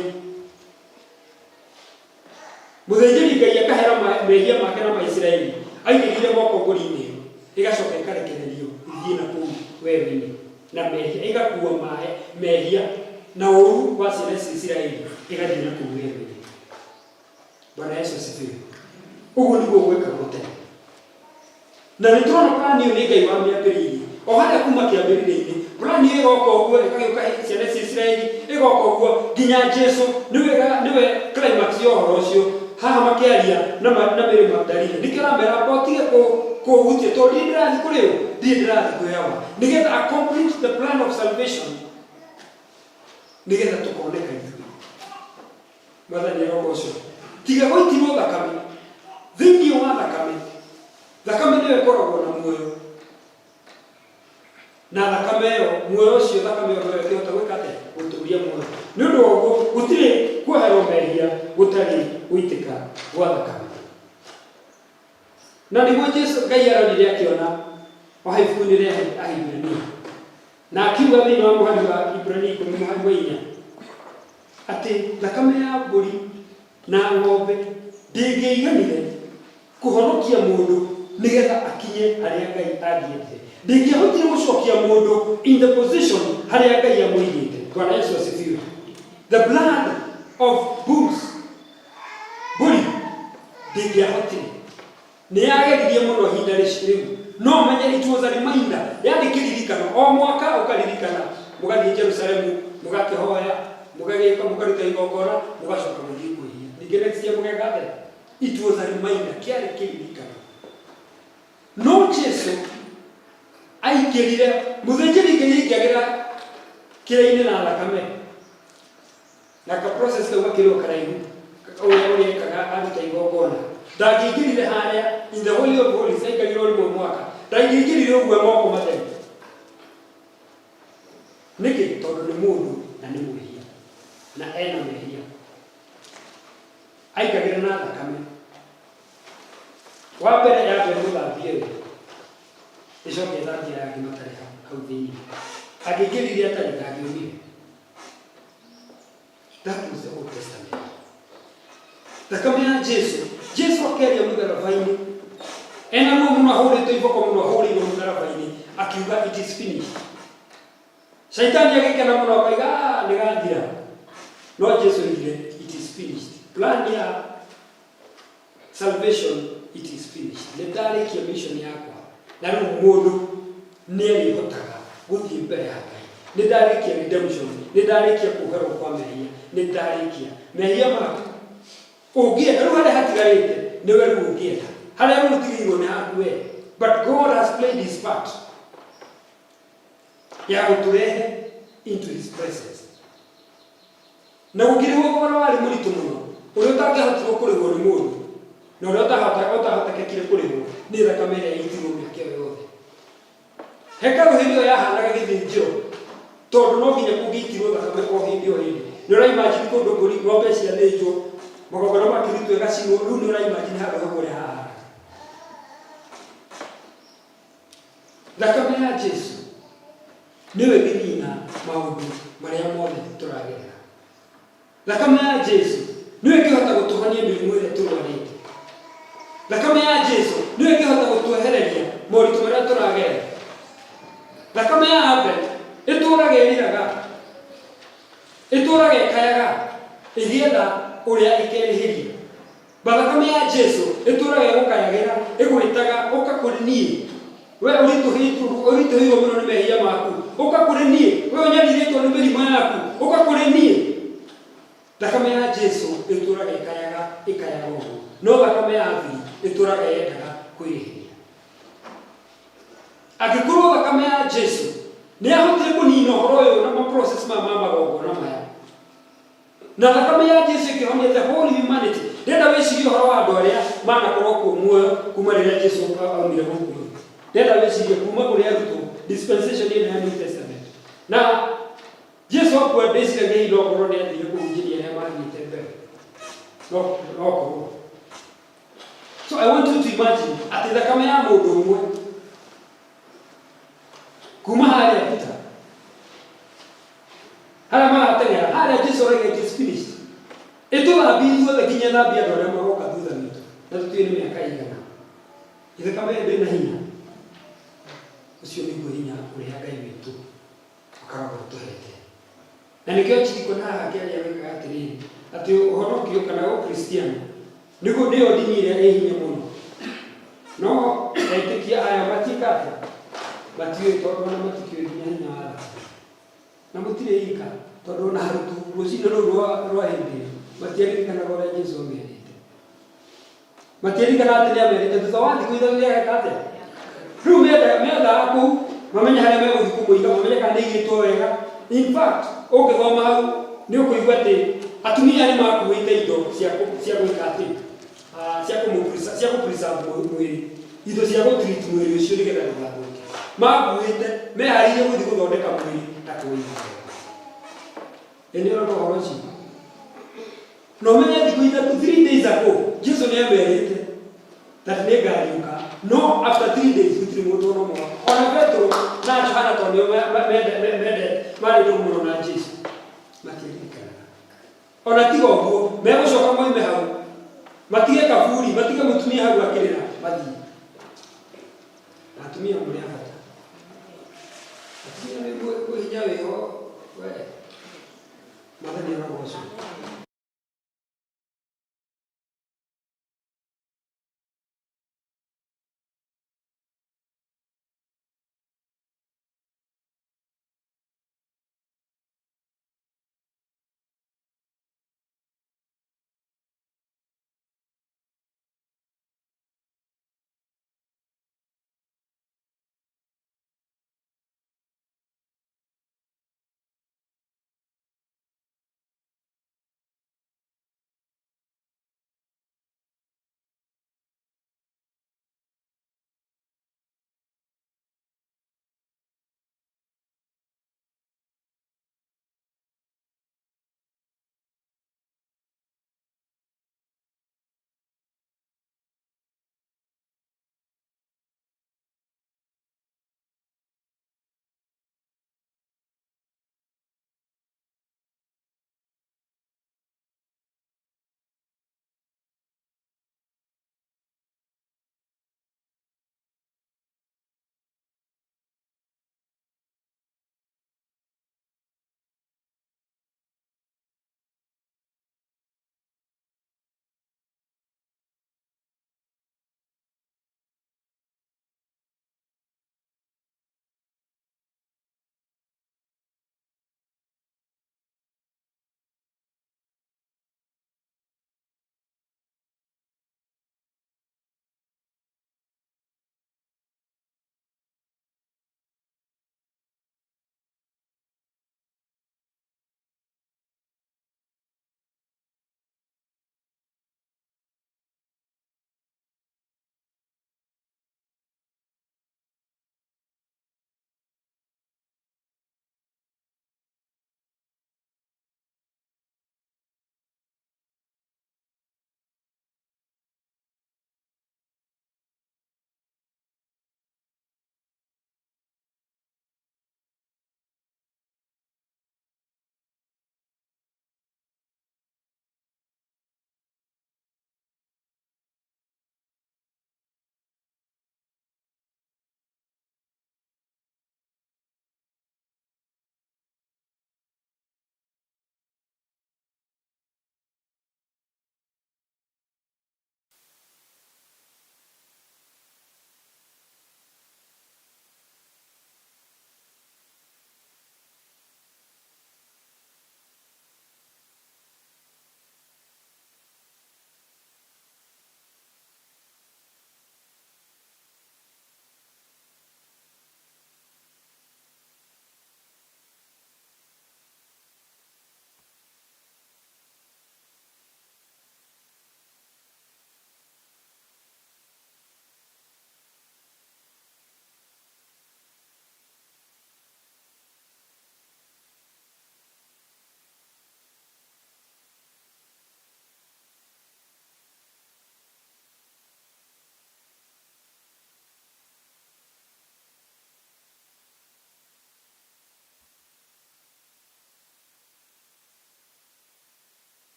Mũthĩnjĩri Ngai akahera mehia make na ma Isiraeli aigĩrĩire moko mbũri-inĩ ĩyo, ĩgacoka ĩkarekererio ĩthiĩ na kũu werũ-inĩ na mehia, ĩgakua mehia na ũũru wa ciana cia Isiraeli ĩgathiĩ na kũu werũ-inĩ. Bwana Yesu asifiwe. Ũguo nĩguo gwekagwo tene. Na nĩ tũrona plan ĩyo nĩ Ngai wamĩambĩrĩirie. O harĩa kuma kĩambĩrĩria-inĩ, plan ĩyo ĩgoka ũguo, ĩgagĩũka ciana cia Isiraeli, ĩgoka ũguo nginya Jesu nĩwe nĩwe climax ya ũhoro ũcio. Haha makĩaria na na Mary Magdalene. Nĩkĩo aramera amba ũtige kũhutia tondũ ndirĩ ndĩrathiĩ kũrĩ ũ? Ndirĩ ndĩrathiĩ kwĩ Awa. Nĩgetha a complete the plan of salvation, nĩgetha tũkoneka ithuĩ. Mwathani arogocwo. Tiga gũitirwo thakame. Thĩinĩ wa thakame, thakame nĩyo ĩkoragwo na muoyo. Na thakame ĩyo, muoyo ũcio thakame ĩyo noyo ĩngĩhota gwĩka atĩa? Gũtũria muoyo. Nĩ ũndũ wa ũguo, gũtirĩ kuoherwo mehia gũtarĩ gũitĩka gwa thakame. Na nĩguo Jesu Ngai arorire akĩona o hau ibuku-inĩ rĩa Ahibirania. Na akiuga thĩinĩ wa mũhari wa Ibrania 10 mũhari wa 4 atĩ thakame ya mbũri na ng'ombe ndĩngĩaiganire kũhonokia mũndũ nĩgetha akinye harĩa Ngai angĩendire. Ndĩngĩahotire gũcokia mũndũ in the position harĩa Ngai amũigĩte. Bwana Yesu asifiwe. The blood of bulls, mbũri ndĩngĩahotire. Nĩ yageririe mũno ihinda rĩu, no ũmenye it was a reminder, yarĩ kĩririkano, o mwaka ũkaririkana, mũgathiĩ Jerusalemu, mũgakĩhoya, mũgagĩka, mũkaruta igongona, mũgacoka gũthiĩ kwĩhia. Ningĩ next year mũgeka atĩa? It was a reminder, kĩarĩ kĩririkano. No Jesu aingĩrire, mũthĩnjĩri Ngai aingagĩra kĩrĩa-inĩ na thakame, Na ka process kau gakĩrĩ o karaihu ũrĩa ũrĩa ekaga aruta igongona. Ndangĩingĩrire harĩa in the holy of holies, aikarire o rĩmwe mwaka. Ndangĩingĩrire ũguo e moko matheri. Nĩkĩ? Tondũ nĩ mũndũ na nĩ mwĩhia na ena mehia. Aingagĩra na thakame. Wa mbere yambe ĩmũthambie we, ĩcoke ĩthambie aya angĩ matarĩ hau thĩinĩ. Angĩingĩrire atarĩ ndangĩumire. That was the Old Testament. Thakame ya Jesu. Jesu akĩaria mũtharaba-inĩ. Ena ruo mũno ahũrĩtwo iboko mũno ahũrĩirwo mũtharaba-inĩ akiuga it is finished. Shaitani agĩkena mũno akaiga "Ah, nĩ gathira. No Jesu oigire it is finished. Plan ya Salvation, it is finished. Nĩ ndarĩkia mission yakwa na rĩu mũndũ nĩ arĩhotaga gũthiĩ mbere ya Ngai. Nĩ ndarĩkia redemption, nĩ ndarĩkia kuoherwo kwa mehia, nĩ ndarĩkia mehia maku. Ũngĩenda rĩu harĩa hatigarĩte nĩwe rĩu ũngĩenda, harĩa rĩu ũtigĩirwo nĩ haku we. But God has played his part ya gũtũrehe into his presence. Na gũkĩrĩhwo thogora warĩ mũritũ mũno ũrĩa ũtangĩahotirwo kũrĩhwo nĩ mũndũ na ũrĩa ũtahotekekire kũrĩhwo nĩ thakame ĩrĩa yaitirwo mĩaka ĩyo yothe. Hekarũ hĩndĩ ĩyo yahanaga gĩthĩnjĩro tondũ no nginya kũngĩaitirwo thakame o hĩndĩ o hĩndĩ. Nĩ ũraimagine kũndũ mbũri ng'ombe ciathĩnjwo, magongona makĩrutwo ĩgacinwo, rĩu nĩ ũraimagine handũ hau ũrĩa hahanaga. Thakame ya Jesu nĩyo ĩngĩnina maũndũ marĩa mothe tũragerera. Thakame ya Jesu nĩyo ĩngĩhota gũtũhonia mĩrimũ ĩrĩa tũrwarĩte. Thakame ya Jesu nĩyo ĩngĩhota gũtwehereria moritũ marĩa tũragerera. Thakame ya Abel ĩtũraga ĩrĩraga, ĩtũraga ĩkayaga ĩgĩetha ũrĩa ĩkerĩhĩria. Thakame ya Jesu ĩtũraga ĩgũkayagĩra, ĩgwĩtaga, ũka kũrĩ niĩ. We ũritũhĩirwo mũno nĩ mehia maku, ũka kũrĩ niĩ. We ũnyarirĩtwo nĩ mĩrimũ yaku, ũka kũrĩ niĩ. Thakame ya Jesu ĩtũraga ĩkayaga, ĩkayaga ũguo. No thakame ya Abeli ĩtũraga yendaga kwĩrĩhĩria. Angĩkorwo thakame ya Jesu nĩ yahotire kũnina ũhoro ũyũ na ma process maya ma magongona maya, na thakame ya Jesu ĩkĩhonia the whole humanity, ndĩrenda wĩcirie ũhoro wa andũ arĩa manakorwo kuo muoyo kuma rĩrĩa Jesu aumire gũkũ thĩ. Ndĩrenda wĩcirie kuma kũrĩ arutwo, dispensation ĩno ya New Testament. Na Jesu akua, ndĩciragia hihi no korwo nĩ athire kũhunjĩria arĩa mathiĩte mbere, no korwo. So I want you to imagine atĩ thakame ya mũndũ ũmwe kuma harĩa Peter, harĩa marateng'era, harĩa Jesu arauga it is finished, ĩtũthambie ithuothe nginya ĩthambie andũ arĩa magoka thutha witũ, na tũtiũĩ nĩ mĩaka ĩigana. Thakame ĩyo ndĩrĩ na hinya. Ũcio nĩguo hinya ũrĩa Ngai witũ akoragwo atũhete. Na nĩkĩo Chiriko na haha akĩaria wekaga atĩrĩrĩ, atĩ ũhonokio kana ũkristiano nĩguo nĩyo ndini ĩrĩa ĩ hinya mũno, no etĩkia aya matiĩka atĩa? Matiũĩ, tondũ ona matikĩũĩ nginya hinya wa thakame. Na mũtirĩ ika, tondũ ona arutwo rũcinĩ rũu rwa hĩndĩ ĩyo matiaririkanaga ũrĩa Jesu amerĩte. Matiaririkanaga atĩ nĩamerĩte thutha wa thikũ 3 nĩageka atĩa. Rĩu methaga kũu mamenye harĩa megũthiĩ kũmũiga, mamenye kana nĩaigĩtwo wega. In fact, ũngĩthoma hau nĩ ũkũigua atĩ atumia nĩ makuĩte indo cia gwĩka atĩ, cia kũ-preserve mwĩrĩ, indo cia gũ-treat mwĩrĩ ũcio nĩgetha ndũgathũke. Makuĩte meharĩirie gũthiĩ gũthondeka mwĩrĩ na kũũiga wega. Ĩ nĩ ũrona ũhoro ũcio? Na ũmenye thikũ 3, 3 days ago, Jesu nĩ amerĩte that nĩ ngariũka, no after 3 days gũtirĩ mũndũ ona ũmwe, ona Petero na Johana, tondũ nĩo marĩ ndũgũ mũno na Jesu, matiaririkanaga. Ona tiga ũguo, megũcoka moime hau matige kaburi, matige mũtumia hau akĩrĩra, mathiĩ. Atumia mũrĩ a bata. Atumia nĩ kwĩ hinya wĩho we. Mwathani arogocwo.